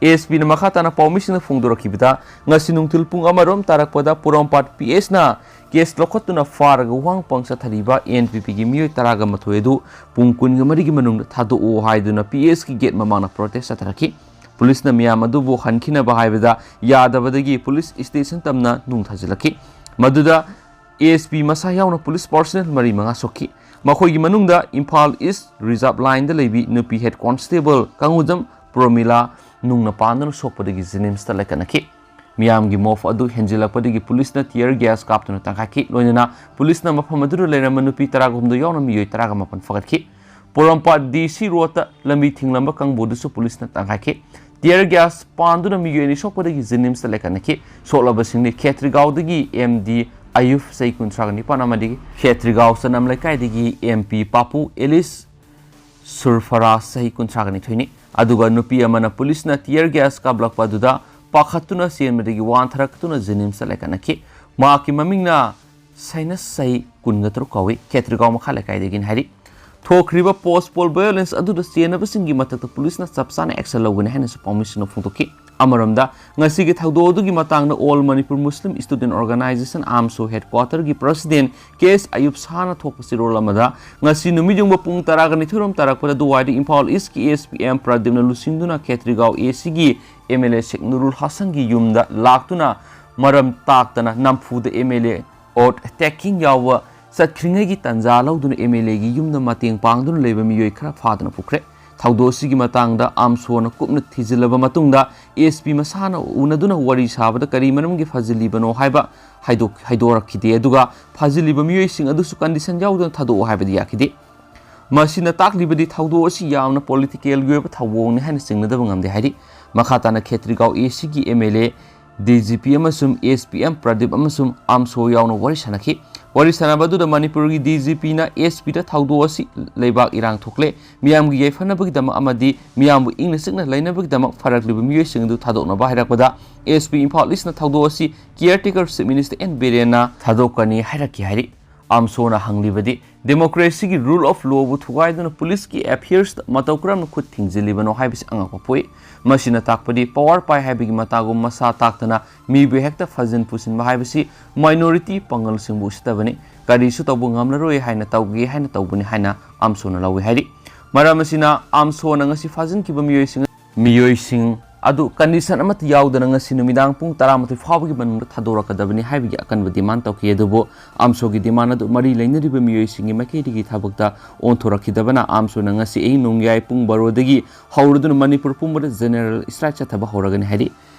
ꯑꯦꯁ ꯄꯤꯅ ꯃꯈꯥ ꯇꯥꯅ ꯄꯥꯎꯃꯤꯁꯤꯡꯅ ꯐꯣꯡꯗꯣꯔꯛꯈꯤꯕꯗ, ꯉꯁꯤ ꯅꯨꯡꯊꯤꯜ ꯄꯨꯡ ꯑꯃ ꯔꯣꯝ ꯇꯥꯔꯛꯄꯗ ꯄꯣꯔꯣꯝꯄꯥꯠ ꯄꯤ ꯑꯦꯁꯅ ꯀꯦꯁ ꯂꯧꯈꯠꯇꯨꯅ ꯐꯥꯔꯒ ꯋꯥꯍꯪ ꯄꯥꯎ ꯆꯠꯊꯔꯤꯕ ꯑꯦꯟ ꯄꯤ ꯄꯤꯒꯤ ꯃꯤꯑꯣꯏ ꯇꯔꯥꯒ ꯃꯥꯊꯣꯏ ꯑꯗꯨ ꯄꯨꯡ ꯀꯨꯟꯒ ꯃꯔꯤꯒꯤ ꯃꯅꯨꯡꯗ ꯊꯥꯗꯣꯛꯑꯣ ꯍꯥꯏꯗꯨꯅ ꯄꯤ ꯑꯦꯁꯀꯤ ꯒꯦꯠ ꯃꯃꯥꯡꯗ ꯄ꯭ꯔꯣꯇꯦꯁ ꯆꯠꯊꯔꯛꯈꯤ꯫ ꯄꯨꯂꯤꯁꯅ ꯃꯤꯌꯥꯝ ꯑꯗꯨꯕꯨ ꯍꯟꯈꯤꯅꯕ ꯍꯥꯏꯕꯗ ꯌꯥꯗꯕꯗꯒꯤ ꯄꯨꯂꯤꯁ ꯁ꯭ꯇꯦꯁꯟ ꯇꯝꯅ ꯅꯨꯡ ꯊꯥꯖꯤꯜꯂꯛꯈꯤ꯫ ꯃꯗꯨꯗ ꯑꯦꯁ ꯄꯤ ꯃꯁꯥ ꯌꯥꯎꯅ ꯄꯨꯂꯤꯁ ꯄꯥꯔꯁꯣꯅꯦꯜ ꯃꯔꯤ ꯃꯉꯥ ꯁꯣꯛꯈꯤ꯫ ꯃꯈꯣꯏꯒꯤ ꯃꯅꯨꯡꯗ ꯏꯝꯐꯥꯜ ꯏꯁ ꯔꯤꯖꯥꯔꯚ ꯂꯥꯏꯟꯗ ꯂꯩꯕꯤ ꯅꯨꯄꯤ ꯍꯦꯗ ꯀꯣꯟꯁꯇꯦꯕꯜ ꯀꯪꯉꯨꯖꯝ ꯄ꯭ꯔꯣꯃꯤꯂꯥ ꯅꯨꯡꯅ ꯄꯥꯟꯗꯨꯅ ꯁꯣꯛꯄꯗꯒꯤ ꯖꯦꯅꯤꯝꯁꯇ ꯂꯥꯏꯀꯠꯅꯈꯤ꯫ ꯃꯤꯌꯥꯝꯒꯤ ꯃꯣꯞ ꯑꯗꯨ ꯍꯦꯟꯖꯤꯜꯂꯛꯄꯗꯒꯤ ꯄꯨꯂꯤꯁꯅ ꯇꯤꯌꯔ ꯒ꯭ꯌꯥꯁ ꯀꯥꯞꯇꯨꯅ ꯇꯪꯈꯥꯏꯈꯤ꯫ ꯂꯣꯏꯅꯅ ꯄꯨꯂꯤꯁꯅ ꯃꯐꯝ ꯑꯗꯨꯗ ꯂꯩꯔꯝꯕ ꯅꯨꯄꯤ ꯇꯔꯥꯒ ꯍꯨꯝꯗꯣꯏ ꯌꯥꯎꯅ ꯃꯤꯑꯣꯏ ꯇꯔꯥꯒ ꯃꯥꯄꯟ ꯐꯒꯠꯈꯤ꯫ ꯄꯣꯔꯣꯝꯄꯥꯠ ꯗꯤ ꯁꯤ ꯔꯣꯗꯇ ꯂꯝꯕꯤ ꯊꯤꯡꯂꯝꯕ ꯀꯥꯡꯕꯨꯗꯨꯁꯨ ꯄꯨꯂꯤꯁꯅ ꯇꯪꯈꯥꯏꯈꯤ꯫ ꯇꯤꯌꯔ ꯒ꯭ꯌꯥꯁ ꯄꯥꯟꯗꯨꯅ ꯃꯤꯑꯣꯏ ꯑꯅꯤ ꯁꯣꯛꯄꯗꯒꯤ ꯖꯦꯅꯤꯝꯁꯇ ꯂꯥꯏꯀꯠꯅꯈꯤ꯫ ꯁꯣꯛꯂꯕꯁꯤꯡꯗꯤ ꯈꯦꯇ꯭ꯔꯤꯒꯥꯎꯗꯒꯤ ꯑꯦꯝ ꯗꯤ ꯑꯌꯨꯐ, ꯆꯍꯤ ꯀꯨꯟꯊ꯭ꯔꯥꯒ ꯅꯤꯄꯥꯟ, ꯑꯃꯗꯤ ꯈꯦꯇ꯭ꯔꯤꯒꯥꯎ ꯆꯅꯝ ꯂꯩꯀꯥꯏꯗꯒꯤ ꯑꯦꯝ ꯄꯤ ꯄꯥꯄꯨ ꯑꯦꯂꯤꯁ ꯁꯨꯔꯐꯔꯥꯖ, ꯆꯍꯤ ꯀꯨꯟꯊ꯭ꯔꯥꯒ ꯅꯤꯊꯣꯏꯅꯤ꯫ ꯑꯗꯨꯒ ꯅꯨꯄꯤ ꯑꯃꯅ ꯄꯨꯂꯤꯁꯅ ꯇꯤꯌꯔ ꯒ꯭ꯌꯥꯁ ꯀꯥꯞꯂꯛꯄ ꯑꯗꯨꯗ ꯄꯥꯈꯠꯇꯨꯅ ꯆꯦꯟꯕꯗꯒꯤ ꯋꯥꯟꯊꯔꯛꯇꯨꯅ ꯖꯦꯅꯤꯝꯁꯇ ꯂꯥꯏꯀꯠꯅꯈꯤ꯫ ꯃꯍꯥꯛꯀꯤ ꯃꯃꯤꯡꯅ ꯁꯥꯏꯅꯁ, ꯆꯍꯤ ꯀꯨꯟꯒ ꯇꯔꯨꯛ ꯀꯧꯏ, ꯈꯦꯇ꯭ꯔꯤꯒꯥꯎ ꯃꯈꯥ ꯂꯩꯀꯥꯏꯗꯒꯤꯅꯤ ꯍꯥꯏꯔꯤ꯫ ꯊꯣꯛꯈ꯭ꯔꯤꯕ ꯄꯣꯁ ꯄꯣꯜ ꯚꯥꯏꯑꯣꯂꯦꯟꯁ ꯑꯗꯨꯗ ꯆꯦꯟꯅꯕꯁꯤꯡꯒꯤ ꯃꯊꯛꯇ ꯄꯨꯂꯤꯁꯅ ꯆꯞ ꯆꯥꯅ ꯑꯦꯛꯁꯟ ꯂꯧꯒꯅꯤ ꯍꯥꯏꯅꯁꯨ ꯄꯥꯎꯃꯤꯁꯤꯡꯅ ꯐꯣꯡꯗꯣꯛꯈꯤ꯫ ꯑꯃꯔꯣꯝꯗ, ꯉꯁꯤꯒꯤ ꯊꯧꯗꯣꯛ ꯑꯗꯨꯒꯤ ꯃꯇꯥꯡꯗ ꯑꯣꯜ ꯃꯅꯤꯄꯨꯔ ꯃꯨꯁꯂꯤꯝ ꯁ꯭ꯇꯨꯗꯦꯟꯠ ꯑꯣꯔꯒꯅꯥꯏꯖꯦꯁꯟ, ꯑꯥꯝꯁꯨ ꯍꯦꯗꯀ꯭ꯋꯥꯇꯔꯒꯤ ꯄ꯭ꯔꯁꯤꯗꯦꯟꯠ ꯀꯦ ꯑꯦꯁ ꯑꯌꯨꯕ ꯁꯥꯍꯅ ꯊꯣꯛꯄ ꯆꯦꯔꯣꯜ ꯑꯃꯗ, ꯉꯁꯤ ꯅꯨꯃꯤꯠꯌꯨꯡꯕ ꯄꯨꯡ ꯇꯔꯥꯒ ꯅꯤꯊꯣꯏ ꯔꯣꯝ ꯇꯥꯔꯛꯄꯗ ꯗꯨꯋꯥꯏꯗ ꯏꯝꯐꯥꯜ ꯏꯁ꯭ꯠꯀꯤ ꯑꯦꯁ ꯄꯤ ꯑꯦꯝ ꯄ꯭ꯔꯗꯤꯞꯅ ꯂꯨꯆꯤꯡꯗꯨꯅ ꯈꯦꯇ꯭ꯔꯤꯒꯥꯎ ꯑꯦ ꯁꯤꯒꯤ ꯑꯦꯝ ꯑꯦꯜ ꯑꯦ ꯁꯦꯈ ꯅꯨꯔꯨꯜ ꯍꯁꯟꯒꯤ ꯌꯨꯝꯗ ꯂꯥꯛꯇꯨꯅ ꯃꯔꯝ ꯇꯥꯛꯇꯅ ꯅꯝꯐꯨꯗ ꯑꯦꯝ ꯑꯦꯜ ꯑꯦ ꯑꯣꯠ ꯇꯦꯛꯀꯤꯡ ꯌꯥꯎꯕ ꯆꯠꯈ꯭ꯔꯤꯉꯩꯒꯤ ꯇꯥꯟꯖꯥ ꯂꯧꯗꯨꯅ ꯑꯦꯝ ꯑꯦꯜ ꯑꯦꯒꯤ ꯌꯨꯝꯗ ꯃꯇꯦꯡ ꯄꯥꯡꯗꯨꯅ ꯂꯩꯕ ꯃꯤꯑꯣꯏ ꯈꯔ ꯐꯥꯗꯨꯅ ꯄꯨꯈ꯭ꯔꯦ꯫ ꯊꯧꯗꯣꯛ ꯑꯁꯤꯒꯤ ꯃꯇꯥꯡꯗ ꯑꯥꯝꯁꯨꯅ ꯀꯨꯞꯅ ꯊꯤꯖꯤꯜꯂꯕ ꯃꯇꯨꯡꯗ, ꯑꯦꯁ ꯄꯤ ꯃꯁꯥꯅ ꯎꯅꯗꯨꯅ ꯋꯥꯔꯤ ꯁꯥꯕꯗ ꯀꯔꯤ ꯃꯔꯝꯒꯤ ꯐꯥꯖꯤꯜꯂꯤꯕꯅꯣ ꯍꯥꯏꯕ ꯍꯥꯏꯗꯣꯛ-, ꯍꯥꯏꯗꯣꯔꯛꯈꯤꯗꯦ꯫ ꯑꯗꯨꯒ ꯐꯥꯖꯤꯜꯂꯤꯕ ꯃꯤꯑꯣꯏꯁꯤꯡ ꯑꯗꯨꯁꯨ ꯀꯟꯗꯤꯁꯟ ꯌꯥꯎꯗꯅ ꯊꯥꯗꯣꯛꯑꯣ ꯍꯥꯏꯕꯗꯤ ꯌꯥꯈꯤꯗꯦ꯫ ꯃꯁꯤꯅ ꯇꯥꯛꯂꯤꯕꯗꯤ ꯊꯧꯗꯣꯛ ꯑꯁꯤ ꯌꯥꯝꯅ ꯄꯣꯂꯤꯇꯤꯀꯦꯜꯒꯤ ꯑꯣꯏꯕ ꯊꯧꯑꯣꯡꯅꯤ ꯍꯥꯏꯅ ꯆꯤꯡꯅꯗꯕ ꯉꯝꯗꯦ ꯍꯥꯏꯔꯤ꯫ ꯃꯈꯥ ꯇꯥꯅ ꯈꯦꯇ꯭ꯔꯤꯒꯥꯎ ꯑꯦ ꯁꯤꯒꯤ ꯑꯦꯝ ꯑꯦꯜ ꯑꯦ, ꯗꯤ ꯖꯤ ꯄꯤ ꯑꯃꯁꯨꯡ ꯑꯦꯁ ꯄꯤ ꯑꯦꯝ ꯄ꯭ꯔꯗꯤꯞ ꯑꯃꯁꯨꯡ ꯑꯥꯝꯁꯣ ꯌꯥꯎꯅ ꯋꯥꯔꯤ ꯁꯥꯟꯅꯈꯤ꯫ ꯋꯥꯔꯤ ꯁꯥꯟꯅꯕ ꯑꯗꯨꯗ ꯃꯅꯤꯄꯨꯔꯒꯤ ꯗꯤ ꯖꯤ ꯄꯤꯅ ꯑꯦꯁ ꯄꯤꯗ ꯊꯧꯗꯣꯛ ꯑꯁꯤ ꯂꯩꯕꯥꯛ ꯏꯔꯥꯡ ꯊꯣꯛꯂꯦ, ꯃꯤꯌꯥꯝꯒꯤ ꯌꯥꯏꯐꯅꯕꯒꯤꯗꯃꯛ ꯑꯃꯗꯤ ꯃꯤꯌꯥꯝꯕꯨ ꯏꯪꯅ ꯆꯤꯛꯅ ꯂꯩꯅꯕꯒꯤꯗꯃꯛ ꯐꯥꯔꯛꯂꯤꯕ ꯃꯤꯑꯣꯏꯁꯤꯡ ꯑꯗꯨ ꯊꯥꯗꯣꯛꯅꯕ ꯍꯥꯏꯔꯛꯄꯗ, ꯑꯦꯁ ꯄꯤ ꯏꯝꯐꯥꯜ ꯏꯁ꯭ꯠꯅ ꯊꯧꯗꯣꯛ ꯑꯁꯤ ꯀꯤꯌꯔꯇꯦꯀꯔ ꯆꯤꯐ ꯃꯤꯅꯤꯁꯇꯔ ꯑꯦꯟ ꯕꯤꯔꯦꯟꯅ ꯊꯥꯗꯣꯛꯀꯅꯤ ꯍꯥꯏꯔꯛꯈꯤ ꯍꯥꯏꯔꯤ꯫ ꯑꯥꯝꯁꯣꯅ ꯍꯪꯂꯤꯕꯗꯤ, ꯗꯦꯃꯣꯀ꯭ꯔꯦꯁꯤꯒꯤ rule of lawꯕꯨ ꯊꯨꯒꯥꯏꯗꯨꯅ ꯄꯨꯂꯤꯁꯀꯤ affairsꯇ ꯃꯇꯧ ꯀꯔꯝꯅ ꯈꯨꯠ ꯊꯤꯡꯖꯤꯜꯂꯤꯕꯅꯣ ꯍꯥꯏꯕꯁꯤ ꯑꯉꯛꯄ ꯄꯣꯛꯏ꯫ ꯃꯁꯤꯅ ꯇꯥꯛꯄꯗꯤ power ꯄꯥꯏ ꯍꯥꯏꯕꯒꯤ ꯃꯇꯥꯒꯨꯝ ꯃꯁꯥ ꯇꯥꯛꯇꯅ ꯃꯤꯕꯨ ꯍꯦꯛꯇ ꯐꯥꯖꯤꯟ ꯄꯨꯁꯤꯟꯕ ꯍꯥꯏꯕꯁꯤ minority ꯄꯥꯡꯒꯜꯁꯤꯡꯕꯨ ꯎꯁꯤꯠꯇꯕꯅꯤ꯫ ꯀꯔꯤꯁꯨ ꯇꯧꯕ ꯉꯝꯂꯔꯣꯏ ꯍꯥꯏꯅ ꯇꯧꯒꯦ ꯍꯥꯏꯅ ꯇꯧꯕꯅꯤ ꯍꯥꯏꯅ ꯑꯥꯝꯁꯣꯅ ꯂꯧꯏ ꯍꯥꯏꯔꯤ꯫ ꯃꯔꯝ ꯑꯁꯤꯅ ꯑꯥꯝꯁꯣꯅ ꯉꯁꯤ ꯐꯥꯖꯤꯟꯈꯤꯕ ꯃꯤꯑꯣꯏꯁꯤꯡ, ꯃꯤꯑꯣꯏꯁꯤꯡ ꯑꯗꯨ condition ꯑꯃꯠꯇ ꯌꯥꯎꯗꯅ ꯉꯁꯤ ꯅꯨꯃꯤꯗꯥꯡ ꯄꯨꯡ ꯇꯔꯥꯃꯥꯊꯣꯏ ꯐꯥꯎꯕꯒꯤ ꯃꯅꯨꯡꯗ ꯊꯥꯗꯣꯔꯛꯀꯗꯕꯅꯤ ꯍꯥꯏꯕꯒꯤ ꯑꯀꯟꯕ demand ꯇꯧꯈꯤ꯫ ꯑꯗꯨꯕꯨ ꯑꯥꯝꯁꯣꯒꯤ demand ꯑꯗꯨ ꯃꯔꯤ ꯂꯩꯅꯔꯤꯕ ꯃꯤꯑꯣꯏꯁꯤꯡꯒꯤ ꯃꯥꯏꯀꯩꯗꯒꯤ ꯊꯕꯛꯇ ꯑꯣꯟꯊꯣꯔꯛꯈꯤꯗꯕꯅ ꯑꯥꯝꯁꯣꯅ ꯉꯁꯤ ꯑꯍꯤꯡ ꯅꯣꯡꯌꯥꯏ ꯄꯨꯡ ꯕꯥꯔꯣꯗꯒꯤ ꯍꯧꯔꯗꯨꯅ ꯃꯅꯤꯄꯨꯔ ꯄꯨꯝꯕꯗ general strike ꯆꯠꯊꯕ ꯍꯧꯔꯒꯅꯤ ꯍꯥꯏꯔꯤ꯫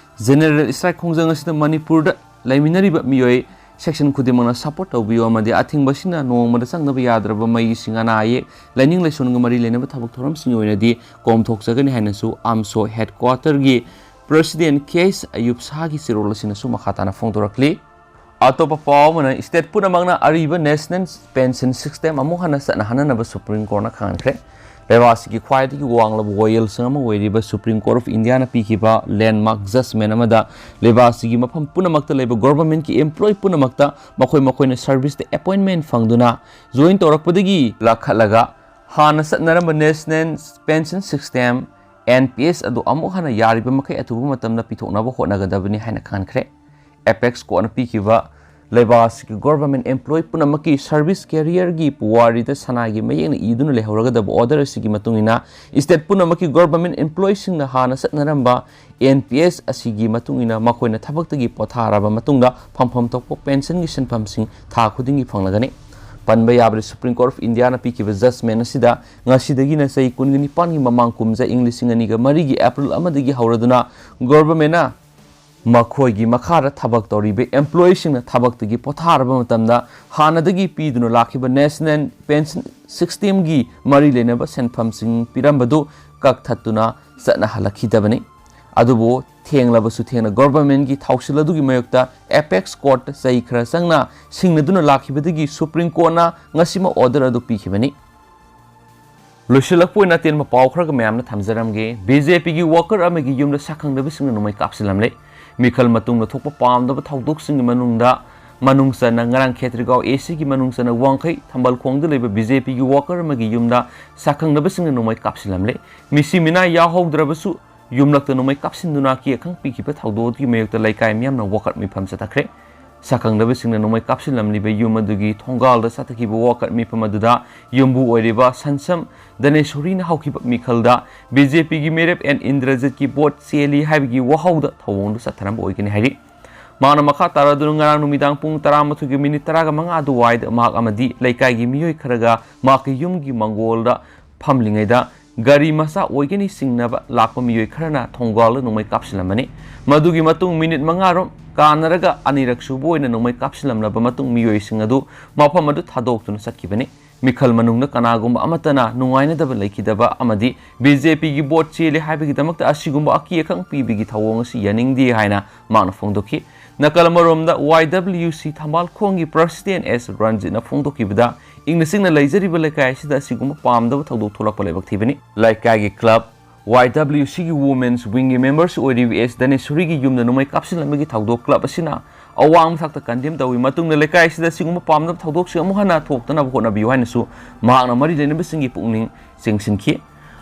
General strike ꯈꯣꯡꯖꯪ ꯑꯁꯤꯗ ꯃꯅꯤꯄꯨꯔꯗ ꯂꯩꯃꯤꯟꯅꯔꯤꯕ ꯃꯤꯑꯣꯏ section ꯈꯨꯗꯤꯡꯃꯛꯅ support ꯇꯧꯕꯤꯌꯨ ꯑꯃꯗꯤ ꯑꯊꯤꯡꯕꯁꯤꯅ ꯅꯣꯡꯃꯗ ꯆꯪꯗꯕ ꯌꯥꯗ꯭ꯔꯕ ꯃꯩ, ꯏꯁꯤꯡ, ꯑꯅꯥ ꯑꯌꯦꯛ, ꯂꯥꯏꯅꯤꯡ ꯂꯥꯏꯁꯣꯟꯒ ꯃꯔꯤ ꯂꯩꯅꯕ ꯊꯕꯛ ꯊꯧꯔꯝꯁꯤꯡꯒꯤ ꯑꯣꯏꯅꯗꯤ ꯀꯣꯝꯊꯣꯛꯆꯒꯅꯤ ꯍꯥꯏꯅꯁꯨ ꯑꯥꯝꯁꯣ headquarterꯒꯤ president ꯀꯦ ꯑꯩꯆ ꯑꯌꯨꯕ ꯁꯥꯍꯒꯤ ꯆꯦꯔꯣꯜ ꯑꯁꯤꯅꯁꯨ ꯃꯈꯥ ꯇꯥꯅ ꯐꯣꯡꯗꯣꯔꯛꯂꯤ꯫ ꯑꯇꯣꯞꯄ ꯄꯥꯎ ꯑꯃꯅ, state ꯄꯨꯝꯅꯃꯛꯅ ꯑꯔꯤꯕ national pension system ꯑꯃꯨꯛ ꯍꯟꯅ ꯆꯠꯅꯍꯟꯅꯅꯕ Supreme Courtꯅ ꯈꯪꯍꯟꯈ꯭ꯔꯦ꯫ ꯂꯩꯕꯥꯛ ꯑꯁꯤꯒꯤ ꯈ꯭ꯋꯥꯏꯗꯒꯤ ꯋꯥꯡꯂꯕ ꯋꯥꯌꯦꯜꯁꯪ ꯑꯃ ꯑꯣꯏꯔꯤꯕ Supreme Court of Indiaꯅ ꯄꯤꯈꯤꯕ landmark judgment ꯑꯃꯗ ꯂꯩꯕꯥꯛ ꯑꯁꯤꯒꯤ ꯃꯐꯝ ꯄꯨꯝꯅꯃꯛꯇ ꯂꯩꯕ governmentꯀꯤ employee ꯄꯨꯝꯅꯃꯛꯇ ꯃꯈꯣꯏ ꯃꯈꯣꯏꯅ serviceꯇ appointment ꯐꯪꯗꯨꯅ join ꯇꯧꯔꯛꯄꯗꯒꯤ ꯂꯥꯈꯠꯂꯒ ꯍꯥꯟꯅ ꯆꯠꯅꯔꯝꯕ national pension system, N P S ꯑꯗꯨ ꯑꯃꯨꯛ ꯍꯟꯅ ꯌꯥꯔꯤꯕ ꯃꯈꯩ ꯑꯊꯨꯕ ꯃꯇꯝꯗ ꯄꯤꯊꯣꯛꯅꯕ ꯍꯣꯠꯅꯒꯗꯕꯅꯤ ꯍꯥꯏꯅ ꯈꯪꯍꯟꯈ꯭ꯔꯦ꯫ Apex Courtꯅ ꯄꯤꯈꯤꯕ ꯂꯩꯕꯥꯛ ꯑꯁꯤꯒꯤ government employee ꯄꯨꯝꯅꯃꯛꯀꯤ service careerꯒꯤ ꯄꯨꯋꯥꯔꯤꯗ ꯁꯅꯥꯒꯤ ꯃꯌꯦꯛꯅ ꯏꯗꯨꯅ ꯂꯩꯍꯧꯔꯒꯗꯕ order ꯑꯁꯤꯒꯤ ꯃꯇꯨꯡ ꯏꯟꯅ state ꯄꯨꯝꯅꯃꯛꯀꯤ government employeeꯁꯤꯡꯅ ꯍꯥꯟꯅ ꯆꯠꯅꯔꯝꯕ N P S ꯑꯁꯤꯒꯤ ꯃꯇꯨꯡ ꯏꯟꯅ ꯃꯈꯣꯏꯅ ꯊꯕꯛꯇꯒꯤ ꯄꯣꯊꯥꯔꯕ ꯃꯇꯨꯡꯗ ꯐꯪꯐꯝ ꯊꯣꯛꯄ pensionꯒꯤ ꯁꯦꯟꯐꯝꯁꯤꯡ ꯊꯥ ꯈꯨꯗꯤꯡꯒꯤ ꯐꯪꯂꯒꯅꯤ꯫ ꯄꯟꯕ ꯌꯥꯕꯗꯤ, Supreme Court of Indiaꯅ ꯄꯤꯈꯤꯕ judgment ꯑꯁꯤꯗ ꯉꯁꯤꯗꯒꯤꯅ ꯆꯍꯤ ꯀꯨꯟꯒ ꯅꯤꯄꯥꯟꯒꯤ ꯃꯃꯥꯡ ꯀꯨꯝꯖꯥ ꯏꯪ ꯂꯤꯁꯤꯡ ꯑꯅꯤꯒ ꯃꯔꯤꯒꯤ April ꯑꯃꯗꯒꯤ ꯍꯧꯔꯗꯨꯅ governmentꯅ ꯃꯈꯣꯏꯒꯤ ꯃꯈꯥꯗ ꯊꯕꯛ ꯇꯧꯔꯤꯕ employeeꯁꯤꯡꯅ ꯊꯕꯛꯇꯒꯤ ꯄꯣꯊꯥꯔꯕ ꯃꯇꯝꯗ ꯍꯥꯟꯅꯗꯒꯤ ꯄꯤꯗꯨꯅ ꯂꯥꯛꯈꯤꯕ national pension systemꯒꯤ ꯃꯔꯤ ꯂꯩꯅꯕ ꯁꯦꯟꯐꯝꯁꯤꯡ ꯄꯤꯔꯝꯕꯗꯨ ꯀꯛꯊꯠꯇꯨꯅ ꯆꯠꯅꯍꯜꯂꯛꯈꯤꯗꯕꯅꯤ꯫ ꯑꯗꯨꯕꯨ ꯊꯦꯡꯂꯕꯁꯨ ꯊꯦꯡꯅ governmentꯀꯤ ꯊꯧꯁꯤꯜ ꯑꯗꯨꯒꯤ ꯃꯥꯌꯣꯛꯇ Apex Courtꯇ ꯆꯍꯤ ꯈꯔ ꯆꯪꯅ ꯁꯤꯡꯅꯗꯨꯅ ꯂꯥꯛꯈꯤꯕꯗꯒꯤ Supreme Courtꯅ ꯉꯁꯤꯃꯛ order ꯑꯗꯨ ꯄꯤꯈꯤꯕꯅꯤ꯫ ꯂꯣꯏꯁꯤꯜꯂꯛꯄ ꯑꯣꯏꯅ ꯑꯇꯦꯟꯕ ꯄꯥꯎ ꯈꯔꯒ ꯃꯌꯥꯝꯅ ꯊꯝꯖꯔꯝꯒꯦ꯫ BJPꯒꯤ worker ꯑꯃꯒꯤ ꯌꯨꯝꯗ ꯁꯛꯈꯪꯗꯕꯁꯤꯡꯅ ꯅꯣꯡꯃꯩ ꯀꯥꯞꯁꯤꯜꯂꯝꯂꯦ꯫ ꯃꯤꯈꯜ ꯃꯇꯨꯡꯗ ꯊꯣꯛꯄ ꯄꯥꯝꯗꯕ ꯊꯧꯗꯣꯛꯁꯤꯡꯒꯤ ꯃꯅꯨꯡꯗ ꯃꯅꯨꯡ ꯆꯟꯅ ꯉꯔꯥꯡ ꯈꯦꯇ꯭ꯔꯤꯒꯥꯎ ꯑꯦ ꯁꯤꯒꯤ ꯃꯅꯨꯡ ꯆꯟꯅ ꯋꯥꯡꯈꯩ ꯊꯝꯕꯥꯜꯈꯣꯡꯗ ꯂꯩꯕ ꯕꯤ ꯖꯦ ꯄꯤꯒꯤ ꯋꯥꯀꯔ ꯑꯃꯒꯤ ꯌꯨꯝꯗ ꯁꯥꯈꯪꯅꯕꯁꯤꯡꯅ ꯅꯣꯡꯃꯩ ꯀꯥꯞꯁꯤꯜꯂꯝꯂꯦ꯫ ꯃꯤꯁꯤ ꯃꯤꯅꯥ ꯌꯥꯎꯍꯧꯗ꯭ꯔꯕꯁꯨ ꯌꯨꯝꯂꯛꯇ ꯅꯣꯡꯃꯩ ꯀꯥꯞꯁꯤꯟꯗꯨꯅ ꯑꯀꯤ ꯑꯈꯪ ꯄꯤꯈꯤꯕ ꯊꯧꯗꯣꯛ ꯑꯗꯨꯒꯤ ꯃꯥꯌꯣꯛꯇ ꯂꯩꯀꯥꯏ ꯃꯤꯌꯥꯝꯅ ꯋꯥꯀꯠ ꯃꯤꯐꯝ ꯆꯠꯊꯈ꯭ꯔꯦ꯫ ꯁꯥꯈꯪꯅꯕꯁꯤꯡꯅ ꯅꯣꯡꯃꯩ ꯀꯥꯞꯁꯤꯜꯂꯝꯂꯤꯕ ꯌꯨꯝ ꯑꯗꯨꯒꯤ ꯊꯣꯡꯒꯥꯜꯗ ꯆꯠꯊꯈꯤꯕ ꯋꯥꯀꯠ ꯃꯤꯐꯝ ꯑꯗꯨꯗ ꯌꯨꯝꯕꯨ ꯑꯣꯏꯔꯤꯕ ꯁꯟꯁꯝ ꯗꯅꯦꯁꯣꯔꯤꯅ ꯍꯧꯈꯤꯕ ꯃꯤꯈꯜꯗ ꯕꯤ ꯖꯦ ꯄꯤꯒꯤ ꯃꯤꯔꯦꯞ ꯑꯦꯟ ꯏꯟꯗ꯭ꯔꯖꯤꯠꯀꯤ ꯚꯣꯠ ꯆꯦꯜꯂꯤ ꯍꯥꯏꯕꯒꯤ ꯋꯥꯍꯧꯗ ꯊꯧꯑꯣꯡꯗꯨ ꯆꯠꯊꯔꯝꯕ ꯑꯣꯏꯒꯅꯤ ꯍꯥꯏꯔꯤ꯫ ꯃꯍꯥꯛꯅ ꯃꯈꯥ ꯇꯥꯔꯗꯨꯅ ꯉꯔꯥꯡ ꯅꯨꯃꯤꯗꯥꯡ ꯄꯨꯡ ꯇꯔꯥꯃꯥꯊꯣꯏꯒꯤ ꯃꯤꯅꯤꯠ ꯇꯔꯥꯒ ꯃꯉꯥ ꯑꯗꯨꯋꯥꯏꯗ ꯃꯍꯥꯛ ꯑꯃꯗꯤ ꯂꯩꯀꯥꯏꯒꯤ ꯃꯤꯑꯣꯏ ꯈꯔꯒ ꯃꯍꯥꯛꯀꯤ ꯌꯨꯝꯒꯤ ꯃꯪꯒꯣꯜꯗ ꯐꯝꯂꯤꯉꯩꯗ ꯒꯥꯔꯤ ꯃꯆꯥ ꯑꯣꯏꯒꯅꯤ ꯆꯤꯡꯅꯕ ꯂꯥꯛꯄ ꯃꯤꯑꯣꯏ ꯈꯔꯅ ꯊꯣꯡꯒꯥꯜꯗ ꯅꯣꯡꯃꯩ ꯀꯥꯞꯁꯤꯜꯂꯝꯕꯅꯤ꯫ ꯃꯗꯨꯒꯤ ꯃꯇꯨꯡ ꯃꯤꯅꯤꯠ ꯃꯉꯥꯔꯣꯝ ꯀꯥꯟꯅꯔꯒ ꯑꯅꯤꯔꯛ ꯁꯨꯕ ꯑꯣꯏꯅ ꯅꯣꯡꯃꯩ ꯀꯥꯞꯁꯤꯜꯂꯝꯂꯕ ꯃꯇꯨꯡ ꯃꯤꯑꯣꯏꯁꯤꯡ ꯑꯗꯨ ꯃꯐꯝ ꯑꯗꯨ ꯊꯥꯗꯣꯛꯇꯨꯅ ꯆꯠꯈꯤꯕꯅꯤ꯫ ꯃꯤꯈꯜ ꯃꯅꯨꯡꯗ ꯀꯅꯥꯒꯨꯝꯕ ꯑꯃꯠꯇꯅ ꯅꯨꯡꯉꯥꯏꯅꯗꯕ ꯂꯩꯈꯤꯗꯕ ꯑꯃꯗꯤ ꯕꯤ ꯖꯦ ꯄꯤꯒꯤ ꯚꯣꯠ ꯆꯦꯜꯂꯤ ꯍꯥꯏꯕꯒꯤꯗꯃꯛꯇ ꯑꯁꯤꯒꯨꯝꯕ ꯑꯀꯤ ꯑꯈꯪ ꯄꯤꯕꯒꯤ ꯊꯧꯑꯣꯡ ꯑꯁꯤ ꯌꯥꯅꯤꯡꯗꯦ ꯍꯥꯏꯅ ꯃꯍꯥꯛꯅ ꯐꯣꯡꯗꯣꯛꯈꯤ꯫ ꯅꯥꯀꯜ ꯑꯃꯔꯣꯝꯗ ꯋꯥꯏ ꯗꯕ꯭ꯂꯤꯎ ꯁꯤ ꯊꯝꯕꯥꯜꯈꯣꯡꯒꯤ ꯄ꯭ꯔꯁꯤꯗꯦꯟ ꯑꯦꯁ ꯔꯟꯖꯤꯠꯅ ꯐꯣꯡꯗꯣꯛꯈꯤꯕꯗ ꯏꯪꯅ ꯆꯤꯛꯅ ꯂꯩꯖꯔꯤꯕ ꯂꯩꯀꯥꯏ ꯑꯁꯤꯗ ꯑꯁꯤꯒꯨꯝꯕ ꯄꯥꯝꯗꯕ ꯊꯧꯗꯣꯛ ꯊꯣꯛꯂꯛꯄ ꯂꯥꯏꯕꯛ ꯊꯤꯕꯅꯤ꯫ ꯂꯩꯀꯥꯏꯒꯤ ꯀ꯭ꯂꯕ, ꯋꯥꯏ ꯗꯕ꯭ꯂꯤꯎ ꯁꯤꯒꯤ ꯋꯨꯃꯦꯟꯁ ꯋꯤꯡꯒꯤ ꯃꯦꯝꯕꯔꯁꯨ ꯑꯣꯏꯔꯤꯕ ꯑꯦꯁ ꯗꯅꯦꯁꯣꯔꯤꯒꯤ ꯌꯨꯝꯗ ꯅꯣꯡꯃꯩ ꯀꯥꯞꯁꯤꯜꯂꯝꯕꯒꯤ ꯊꯧꯗꯣꯛ ꯀ꯭ꯂꯕ ꯑꯁꯤꯅ ꯑꯋꯥꯡꯕ ꯊꯥꯛꯇ ꯀꯟꯗꯦꯝ ꯇꯧꯏ꯫ ꯃꯇꯨꯡꯗ ꯂꯩꯀꯥꯏ ꯑꯁꯤꯗ ꯑꯁꯤꯒꯨꯝꯕ ꯄꯥꯝꯗꯕ ꯊꯧꯗꯣꯛꯁꯤꯡ ꯑꯃꯨꯛ ꯍꯟꯅ ꯊꯣꯛꯇꯅꯕ ꯍꯣꯠꯅꯕꯤꯌꯨ ꯍꯥꯏꯅꯁꯨ ꯃꯍꯥꯛꯅ ꯃꯔꯤ ꯂꯩꯅꯕꯁꯤꯡꯒꯤ ꯄꯨꯛꯅꯤꯡ ꯆꯤꯡꯁꯤꯟꯈꯤ꯫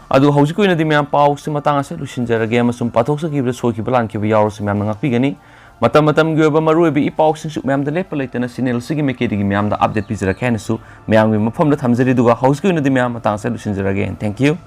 ꯑꯗꯨ ꯍꯧꯖꯤꯛꯀꯤ ꯑꯣꯏꯅꯗꯤ ꯃꯌꯥꯝ ꯄꯥꯎꯁꯤ ꯃꯇꯥꯡ ꯑꯁꯤꯗ ꯂꯣꯏꯁꯤꯟꯖꯔꯒꯦ ꯑꯃꯁꯨꯡ ꯄꯥꯊꯣꯛꯆꯈꯤꯕꯗ ꯁꯣꯏꯈꯤꯕ ꯂꯥꯟꯈꯤꯕ ꯌꯥꯎꯔꯁꯨ ꯃꯌꯥꯝꯅ ꯉꯥꯛꯄꯤꯒꯅꯤ꯫ ꯃꯇꯝ ꯃꯇꯝꯒꯤ ꯑꯣꯏꯕ ꯃꯔꯨꯑꯣꯏꯕ ꯏ ꯄꯥꯎꯁꯤꯡꯁꯨ ꯃꯌꯥꯝꯗ ꯂꯦꯞꯄ ꯂꯩꯇꯅ ꯆꯦꯅꯦꯜ ꯑꯁꯤꯒꯤ ꯃꯥꯏꯀꯩꯗꯒꯤ ꯃꯌꯥꯝꯗ ꯑꯞꯗꯦꯠ ꯄꯤꯖꯔꯛꯀꯦ ꯍꯥꯏꯅꯁꯨ ꯃꯌꯥꯝꯒꯤ ꯃꯐꯝꯗ ꯊꯝꯖꯔꯤ꯫ ꯑꯗꯨꯒ ꯍꯧꯖꯤꯛꯀꯤ ꯑꯣꯏꯅꯗꯤ ꯃꯌꯥꯝ ꯃꯇꯥꯡ ꯑꯁꯤꯗ ꯂꯣꯏꯁꯤꯟꯖꯔꯒꯦ꯫ Thank you꯫